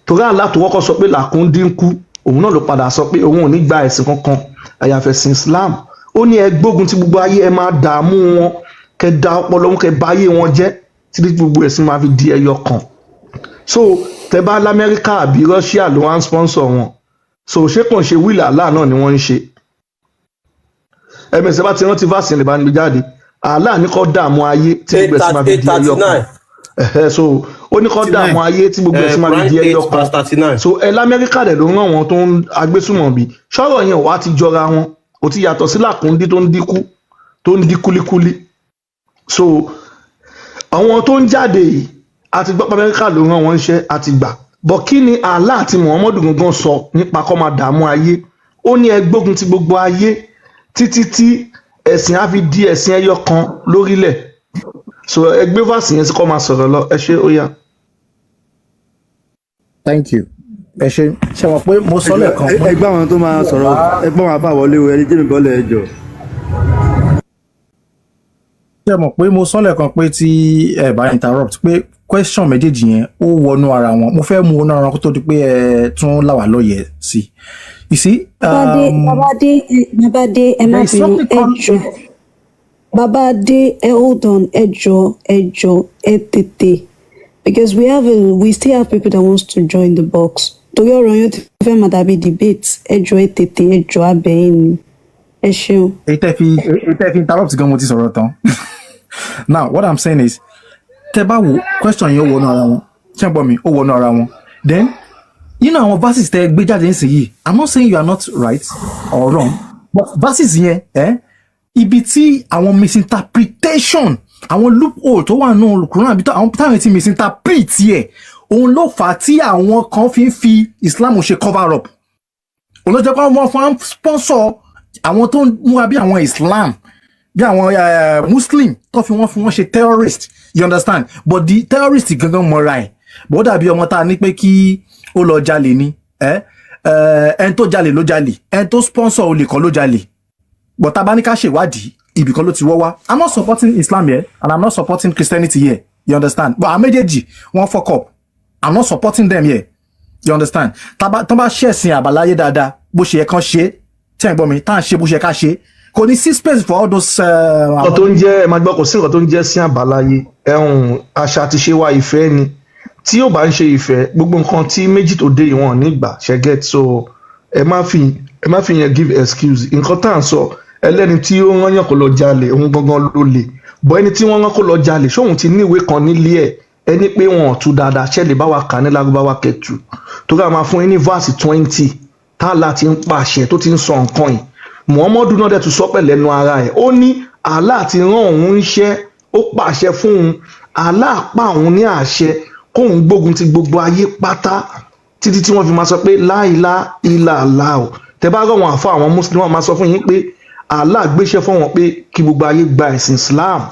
Torí Allah tó kọ́kọ́ sọ pé làkúndínkù, òun náà ló padà sọ pé òun ò ní gba ẹ̀sìn kankan àyàfẹ́ ẹ̀sìn Islam. Ó ní ẹ gbógun ti gbogbo ayé, ẹ máa dààmú wọn, kẹ da ọpọlọ wọn, kẹ bà ayé wọn jẹ́ títí gbogbo ẹ̀sìn máa fi di ẹyọ kan. So tẹ bá lamẹ́ríkà àbí Russia ló wá ń sponsor wọn, so ṣé kàn ṣe will Allah náà ni wọ́n ń ṣe? Ẹ̀mẹ̀sẹ̀ bá ti rántí verse yẹn, lè bá ń gbé jáde. Allah ní kó dààmú ayé tí gbogbo ẹ̀sìn máa fi di ẹyọ kan. Ẹ̀hẹ́, so ó ní kó dààmú ayé tí gbogbo ẹ̀sìn máa fi di ẹyọ kan. So ẹ lamẹ́ríkà dẹ̀ ló ń ràn wọ́n tó ń agbésùmọ̀bí. Ṣọ́rọ̀ yẹn wàá ti jọra wọn, kò ti yàtọ̀ sí làkúndí tó ń dínkù, tó ń dín kúlíkúlí. So àwọn tó ń jáde yìí, a ti gbọ́ pé Amẹ́ríkà ló rán wọn ṣẹ́, a ti gbà bọ̀. Kí ni Allah àti Muhammadu gangan sọ nípa kó máa dààmú ayé? Ó ní ẹ gbógun ti gbogbo ayé títí tí ẹ̀sìn á fi di ẹ̀sìn ẹyọ kan lórílẹ̀. So ẹ gbé verse yẹn sí, kó máa sọ̀rọ̀ lọ. Ẹ ṣé, ó yá. Thank you, ẹ ṣe. Ṣe mọ̀ pé mo sọ lẹ́ẹ̀kan. Ẹgbẹ́ àwọn tó máa sọ̀rọ̀, ẹgbẹ́ àwọn afá wọlé o, ẹni jẹ́mi bọ́lẹ̀, ẹjọ́. Ṣe mọ̀ pé mo sọ lẹ́ẹ̀kan pé tí ẹ bá interrupt, pé question méjèèjì yẹn ó wọnú ara wọn. Mo fẹ́ mú wọnú ara wọn kó tó di pé ẹ tún là wá lóye sí. You see, Babade, Babade, Babade, ẹ má there is bínú, something ẹ called jọ̀ọ́. Babade, ẹ hold on, ẹ jọ̀ọ́, ẹ jọ̀ọ́, ẹ tètè. Because we still have people that wants to join the box. Torí ọ̀rọ̀ yẹn ti fẹ́ máa dàbí debate. Ẹ jọ̀ọ́, ẹ tètè, ẹ jọ̀ọ́, abẹ́yìn ni. Ẹ ṣeun. Èyí tẹ́ fi interrupt gan, mo ti sọ̀rọ̀ tán. Now what I'm saying is, tẹ́ bá wo question yẹn, ó wọnú ara wọn. Ṣé ń gbọ́ mi? Ó wọnú ara wọn. Then nínú àwọn verses tẹ́ gbé jáde nísìnyìí, I'm not saying you are not right or wrong, but verses yẹn, ibi tí àwọn misinterpretation, àwọn loophole tó wà nínú Quran, àbí àwọn táwọn ti misinterpret yẹ, òun ló fà á tí àwọn kan fi ń fi Islam ṣe cover up. Òun ló jẹ́ pé wọ́n fún sponsor àwọn tó ń múra bí àwọn Islam, bí àwọn Muslim, tó fi wọ́n ṣe terrorist, you understand? But the terrorist gangan mọra ẹ̀ bó dàbí ọmọ tá a ní pé kí ó lọ jalè ni. Ẹni tó jalè ló jalè, ẹni tó sponsor olè kọ́ ló jalè. But tá a bá ní ká ṣèwádìí, ibì kan ló ti wọ́ wá. I'm not supporting Islam here and I'm not supporting Christianity here, you understand? But àwọn méjèèjì, wọ́n fuck up. I'm not supporting them here, you understand? Tá bá ṣẹ̀sìn àbáláyé dáadáa bó ṣe yẹ kán ṣe, tí ẹ̀ ń gbọ́ mi, tá à ń ṣe bó ṣe yẹ ká ṣe, kò ní sí space for all those. Nǹkan tó ń jẹ́, ẹ máa gbọ́, kò sí nǹkan tó ń jẹ́ sí àbáláyé. Ẹ̀hún àṣà àti ṣe wa, ìfẹ́ ni. Tí yóò bá ń ṣe ìfẹ́, gbogbo nǹkan tí méjì tó dé ìwọ̀n nígbà ṣe get. So ẹ má fi yẹn give excuse. Nǹkan tá à ń sọ, ẹlẹ́ni tí ó rán yàn kó lọ jalè, òun gangan ló lè bọ́. Ẹni tí wọ́n rán kó lọ jalè, ṣóun ti ní ìwé kan nílé ẹ̀? Ẹni pé wọn ò tú dáadáa, ṣẹ́ lè bá wa kà ní Lárúbáwá kẹtù? Torí a máa fún yín ní verse 20 tá a ti ń pàṣẹ, tó ti ń sọ nǹkan yìí. Muhammadu náà dẹ̀ tún sọ pẹ̀lẹ́nu ara ẹ̀, ó ní Allah ti rán òun níṣẹ́, ó pàṣẹ fún òun, Allah pa òun ní àṣẹ kóun gbógun ti gbogbo ayé pátá títí tí wọ́n fi máa sọ pé láìlá ilà Allah. Tẹ bá rọ̀ wọn àfọ àwọn Muslim, wọn máa sọ fún yín pé Allah gbéṣẹ́ fún wọn pé kí gbogbo ayé gba ẹ̀sìn Islam.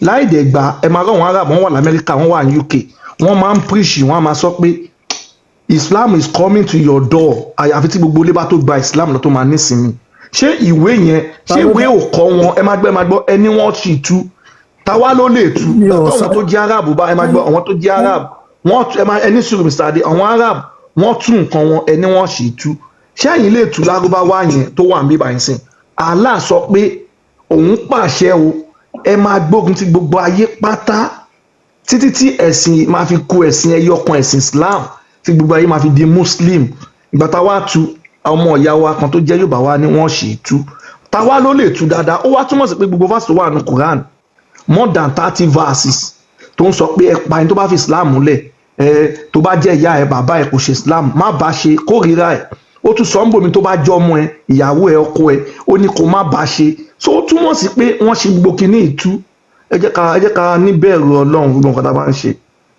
Láì dẹ̀ gbà, ẹ máa rọ̀ wọn Arab, wọ́n wà lamẹ́ríkà, wọ́n wà ní UK, wọ́n máa ń preach, wọ́n á máa sọ pé Islam is coming to your door, àyàfi tí gbogbo ilé bá tó gba Islam lọ tó máa nísinmi. Ṣé ìwé yẹn, ṣé ìwé ò kọ́ wọn? Ẹ máa gbọ́, ẹ máa gbọ́, ẹni wọ́n sì tú, táwa ló lè tú? Àwọn tó jẹ́ Arab bá, ẹ máa gbọ́, àwọn tó jẹ́ Arab, wọ́n ẹ máa ẹni sùúrù, Mr. Ade. Àwọn Arab, wọ́n tú nǹkan wọn, ẹni wọ́n sì tú. Ṣé ẹ̀yin lè tú Lárúbáwá yẹn tó wà níbí báyìí sìn? Allah sọ pé òun pàṣẹ o, ẹ máa gbógun ti gbogbo ayé pátá títí tí ẹ̀sìn máa fi kú, ẹ̀sìn ẹyọ kan, ẹ̀sìn Islam, tí gbogbo ayé máa fi di Muslim. Ìgbà tá a wá tu, ọmọ ìyá wa kan tó jẹ́ Yorùbá wa ní wọ́n sì tú, táwa ló lè tú dáadáa? Ó wá túmọ̀ sí pé gbogbo verse tó wà ní Quran, more than 30 verses, tó ń sọ pé ẹ pa ẹni tó bá fi Islam múlẹ̀, ẹ tó bá jẹ́ ìyá ẹ, bàbá ẹ kò ṣe Islam, má bá ṣe, kórìíra ẹ. Ó tún sọ ń bòmí, tó bá jẹ́ ọmọ ẹ, ìyàwó ẹ, ọkọ ẹ, ó ní kó má bá ṣe. So ó túmọ̀ sí pé wọ́n ṣe gbogbo kinní ìtú. Ẹ jẹ́ ká níbẹ̀rù Ọlọ́run gbogbo nǹkan tá a bá ń ṣe.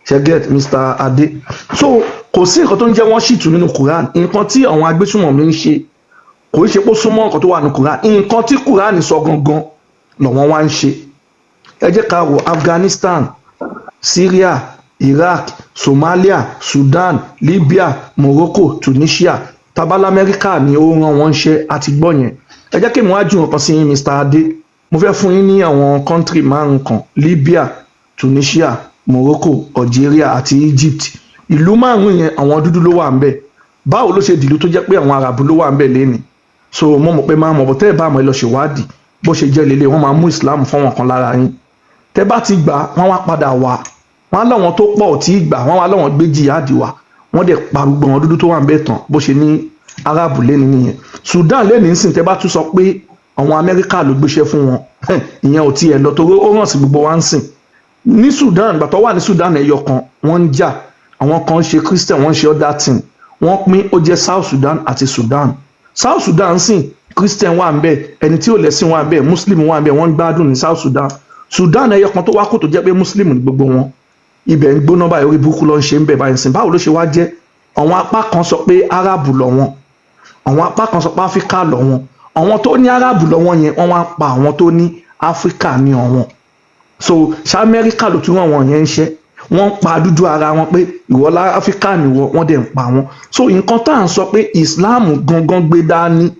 Ṣe get, Mr. Ade? So kò sí nǹkan tó ń jẹ́ wọ́n ṣì tú nínú Quran. Nǹkan tí àwọn agbésùnmọ̀mí ń ṣe, kò ń ṣe pé ó súnmọ́ nǹkan tó wà ní Quran. Nǹkan tí Quran sọ gangan lọ́wọ́n wá ń ṣe. Ẹ jẹ́ ká wo Afghanistan, Syria, Iraq, Somalia, Sudan, Libya, Morocco, Tunisia. Tabala Amẹ́ríkà ni ó rán wọn ṣe àti gbọ́ yẹn. Ẹ jẹ́ kí mo wá jù nǹkan sí yín, Mr. Ade. Mo fẹ́ fún yín ní àwọn country márùn kan: Libya, Tunisia, Morocco, Algeria àti Egypt. Ìlú márùn yẹn, àwọn dúdú ló wà ń bẹ̀. Báwo ló ṣe dìlú tó jẹ́ pé àwọn Àràbù ló wà ń bẹ̀ lẹ́nìí? So mo mọ̀ pé máa mọ̀ bọ̀, tẹ́ ẹ bá mọ̀, ẹ lọ ṣèwádìí. Bó ṣe jẹ́ lélẹ̀, wọ́n máa mú Islam fọ́wọ́n kan lára yín. Tẹ́ bá ti gbà, wọ́n wá padà wá, wọ́n á láwọn tó pọ̀ tí gbà, wọ́n wá láwọn gbé jihad wá, wọ́n dẹ̀ pa gbogbo àwọn dúdú tó wà ń bẹ̀ tán. Bó ṣe ní Arabu lẹ́ni nìyẹn. Sudan lẹ́ni ń sìn, tẹ́ bá tún sọ pé àwọn Amẹ́ríkà ló gbéṣẹ́ fún wọn, ìyẹn ò tiẹ̀ lọ, torí ó hàn sí gbogbo wa ń sìn. Ní Sudan, gbàtọ́ wà ní Sudan ẹyọ kan, wọ́n ń jà, àwọn kan ń ṣe Christian, wọ́n ń ṣe other thing. Wọ́n pín, ó jẹ́ South Sudan àti Sudan. South Sudan sìn, Christian wà ń bẹ̀, ẹni tí ò lẹ́sìn wà ń bẹ̀, Muslim wà ń bẹ̀, wọ́n ń gbádùn ní South Sudan. Sudan ẹyọ kan tó wá kó tó jẹ́ pé Muslim ní gbogbo wọn, ibẹ̀ ń gbóná báyìí, orí burúkú ló ń ṣe ń bẹ̀ báyìí sìn. Báwo ló ṣe wá jẹ́ àwọn apá kan sọ pé Arabu lọ wọn, àwọn apá kan sọ pé Áfíríkà lọ wọn? Àwọn tó ní Arabu lọ wọn yẹn, wọ́n wá pa àwọn tó ní Áfíríkà ní ọ̀wọ́n. So ṣé Amẹ́ríkà ló tún ràn wọ́n yẹn ń ṣẹ́? Wọ́n ń pa dúdú ara wọn pé ìwọ lá Áfíríkà nìwọ, wọ́n dẹ̀ ń pa wọn. So nǹkan tá à ń sọ pé Islam gangan gbé dání,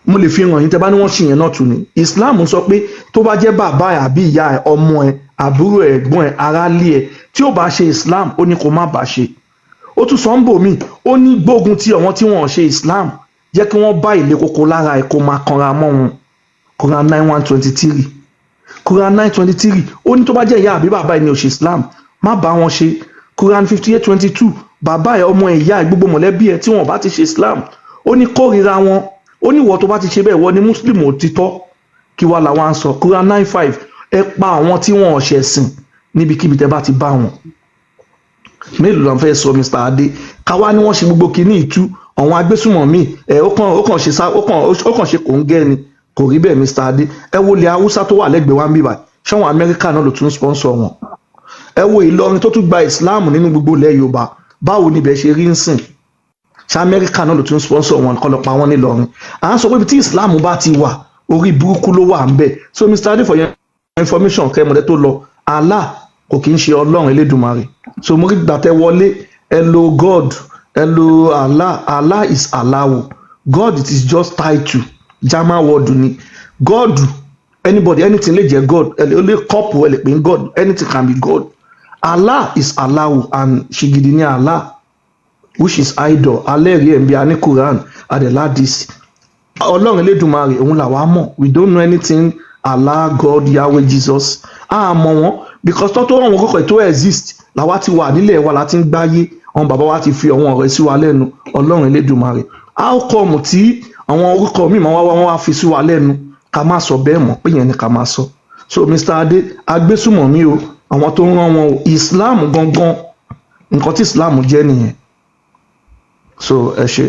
mo lè fi hàn yín tẹ́ bá ní wọ́n ṣì yẹn náà tún ni. Islam sọ pé tó bá jẹ́ bàbá ẹ̀ àbí ìyá ẹ̀, ọmọ ẹ̀, àbúrò ẹ̀, ẹ̀gbọ́n ẹ̀, aráalé ẹ̀, tí ó bá ṣe Islam, ó ní kó má bá ṣe. Ó tún sọ ń bò míì, ó ní gbógun ti àwọn tí wọ́n ṣe Islam, jẹ́ kí wọ́n bá ìle koko lára ẹ̀, kó máa kanra mọ́ wọn. Quran 9:123, Quran 9:23. Ó ní tó bá jẹ́ ìyá àbí bàbá ẹ̀ ní ò ṣe Islam, má bá wọn ṣe. Quran 58:22, bàbá ẹ̀, ọmọ ẹ̀, ìyá ẹ̀, gbogbo mọ̀lẹ́bí ẹ̀ tí wọ́n bá ti ṣe Islam, ó ní kórìíra wọn. Ó ní ìwọ tó bá ti ṣe bẹ́ẹ̀, wọ́n ní Muslim òtítọ́. Kí wàá làwọn á sọ? Quran 9:5, ẹ pa àwọn tí wọn ò ṣẹ̀sìn níbikíbi tẹ́ bá ti bá wọn. Mélòó la fẹ́ sọ, Mr. Adé? Káwá ni wọ́n ṣe gbogbo kinní ìtú, àwọn agbésùmọ̀mí ẹ̀, ó kàn ṣe sá, ó kàn ṣe kòńgẹ́ ni. Kò rí bẹ́ẹ̀, Mr. Adé. Ẹ wo ilẹ̀ Haúsá tó wà lẹ́gbẹ̀ẹ́ wa ń bíbà, ṣáwọn Amẹ́ríkà náà ló tún sponsor wọn? Ẹ wo Ìlọrin tó tún gba Islam nínú gbogbo ilẹ̀ Yorùbá, báwo ni ibẹ̀ ṣe rí ń sìn? Ṣé Amẹ́ríkà náà ló tún sponsor wọn kọ́ lọ pa wọ́n nílọrin? À ń sọ pé ibi tí Islam bá ti wà, orí burúkú ló wà ń bẹ̀. So Mr. Adé, for your information, kẹ́ mọ̀lẹ́ tó lọ, Allah kò kí ń ṣe Ọlọ́run Elédùmarè. So mo rí gbàtẹ́ wọlé, ẹ lo God, ẹ lo Allah. Allah is Allahu. God, it is just title. German word ni God. Anybody, anything lè jẹ́ God. Ẹ lè, ó lè kọ́pù, ẹ lè pè ní God. Anything can be God. Allah is Allahu and ṣìgìdì ní Allah, which is idol. Alẹ́rìí ẹ̀ ń bí a ní Quran adeladis. Ọlọ́run Elédùnmarè, òun làwa mọ̀. We don't know anything Allah, God, Yahweh, Jesus. A mọ̀ wọ́n because tó tó àwọn kọ́kọ́ tó exist làwa ti wà nílẹ̀ wa, láti ń gbáyé. Àwọn bàbá wa ti fi àwọn ọ̀rẹ́ sí wa lẹ́nu, Ọlọ́run Elédùnmarè. How come tí àwọn orúkọ míì máa wá wá, wọ́n wá fi sí wa lẹ́nu ká má sọ bẹ́ẹ̀ mọ́, pé yẹn ni ká máa sọ? So Mr. Adé, agbésùmọ̀mí o, àwọn tó ń rán wọn o, Islam gangan, nǹkan tí Islam jẹ́ nìyẹn. So ẹ ṣe.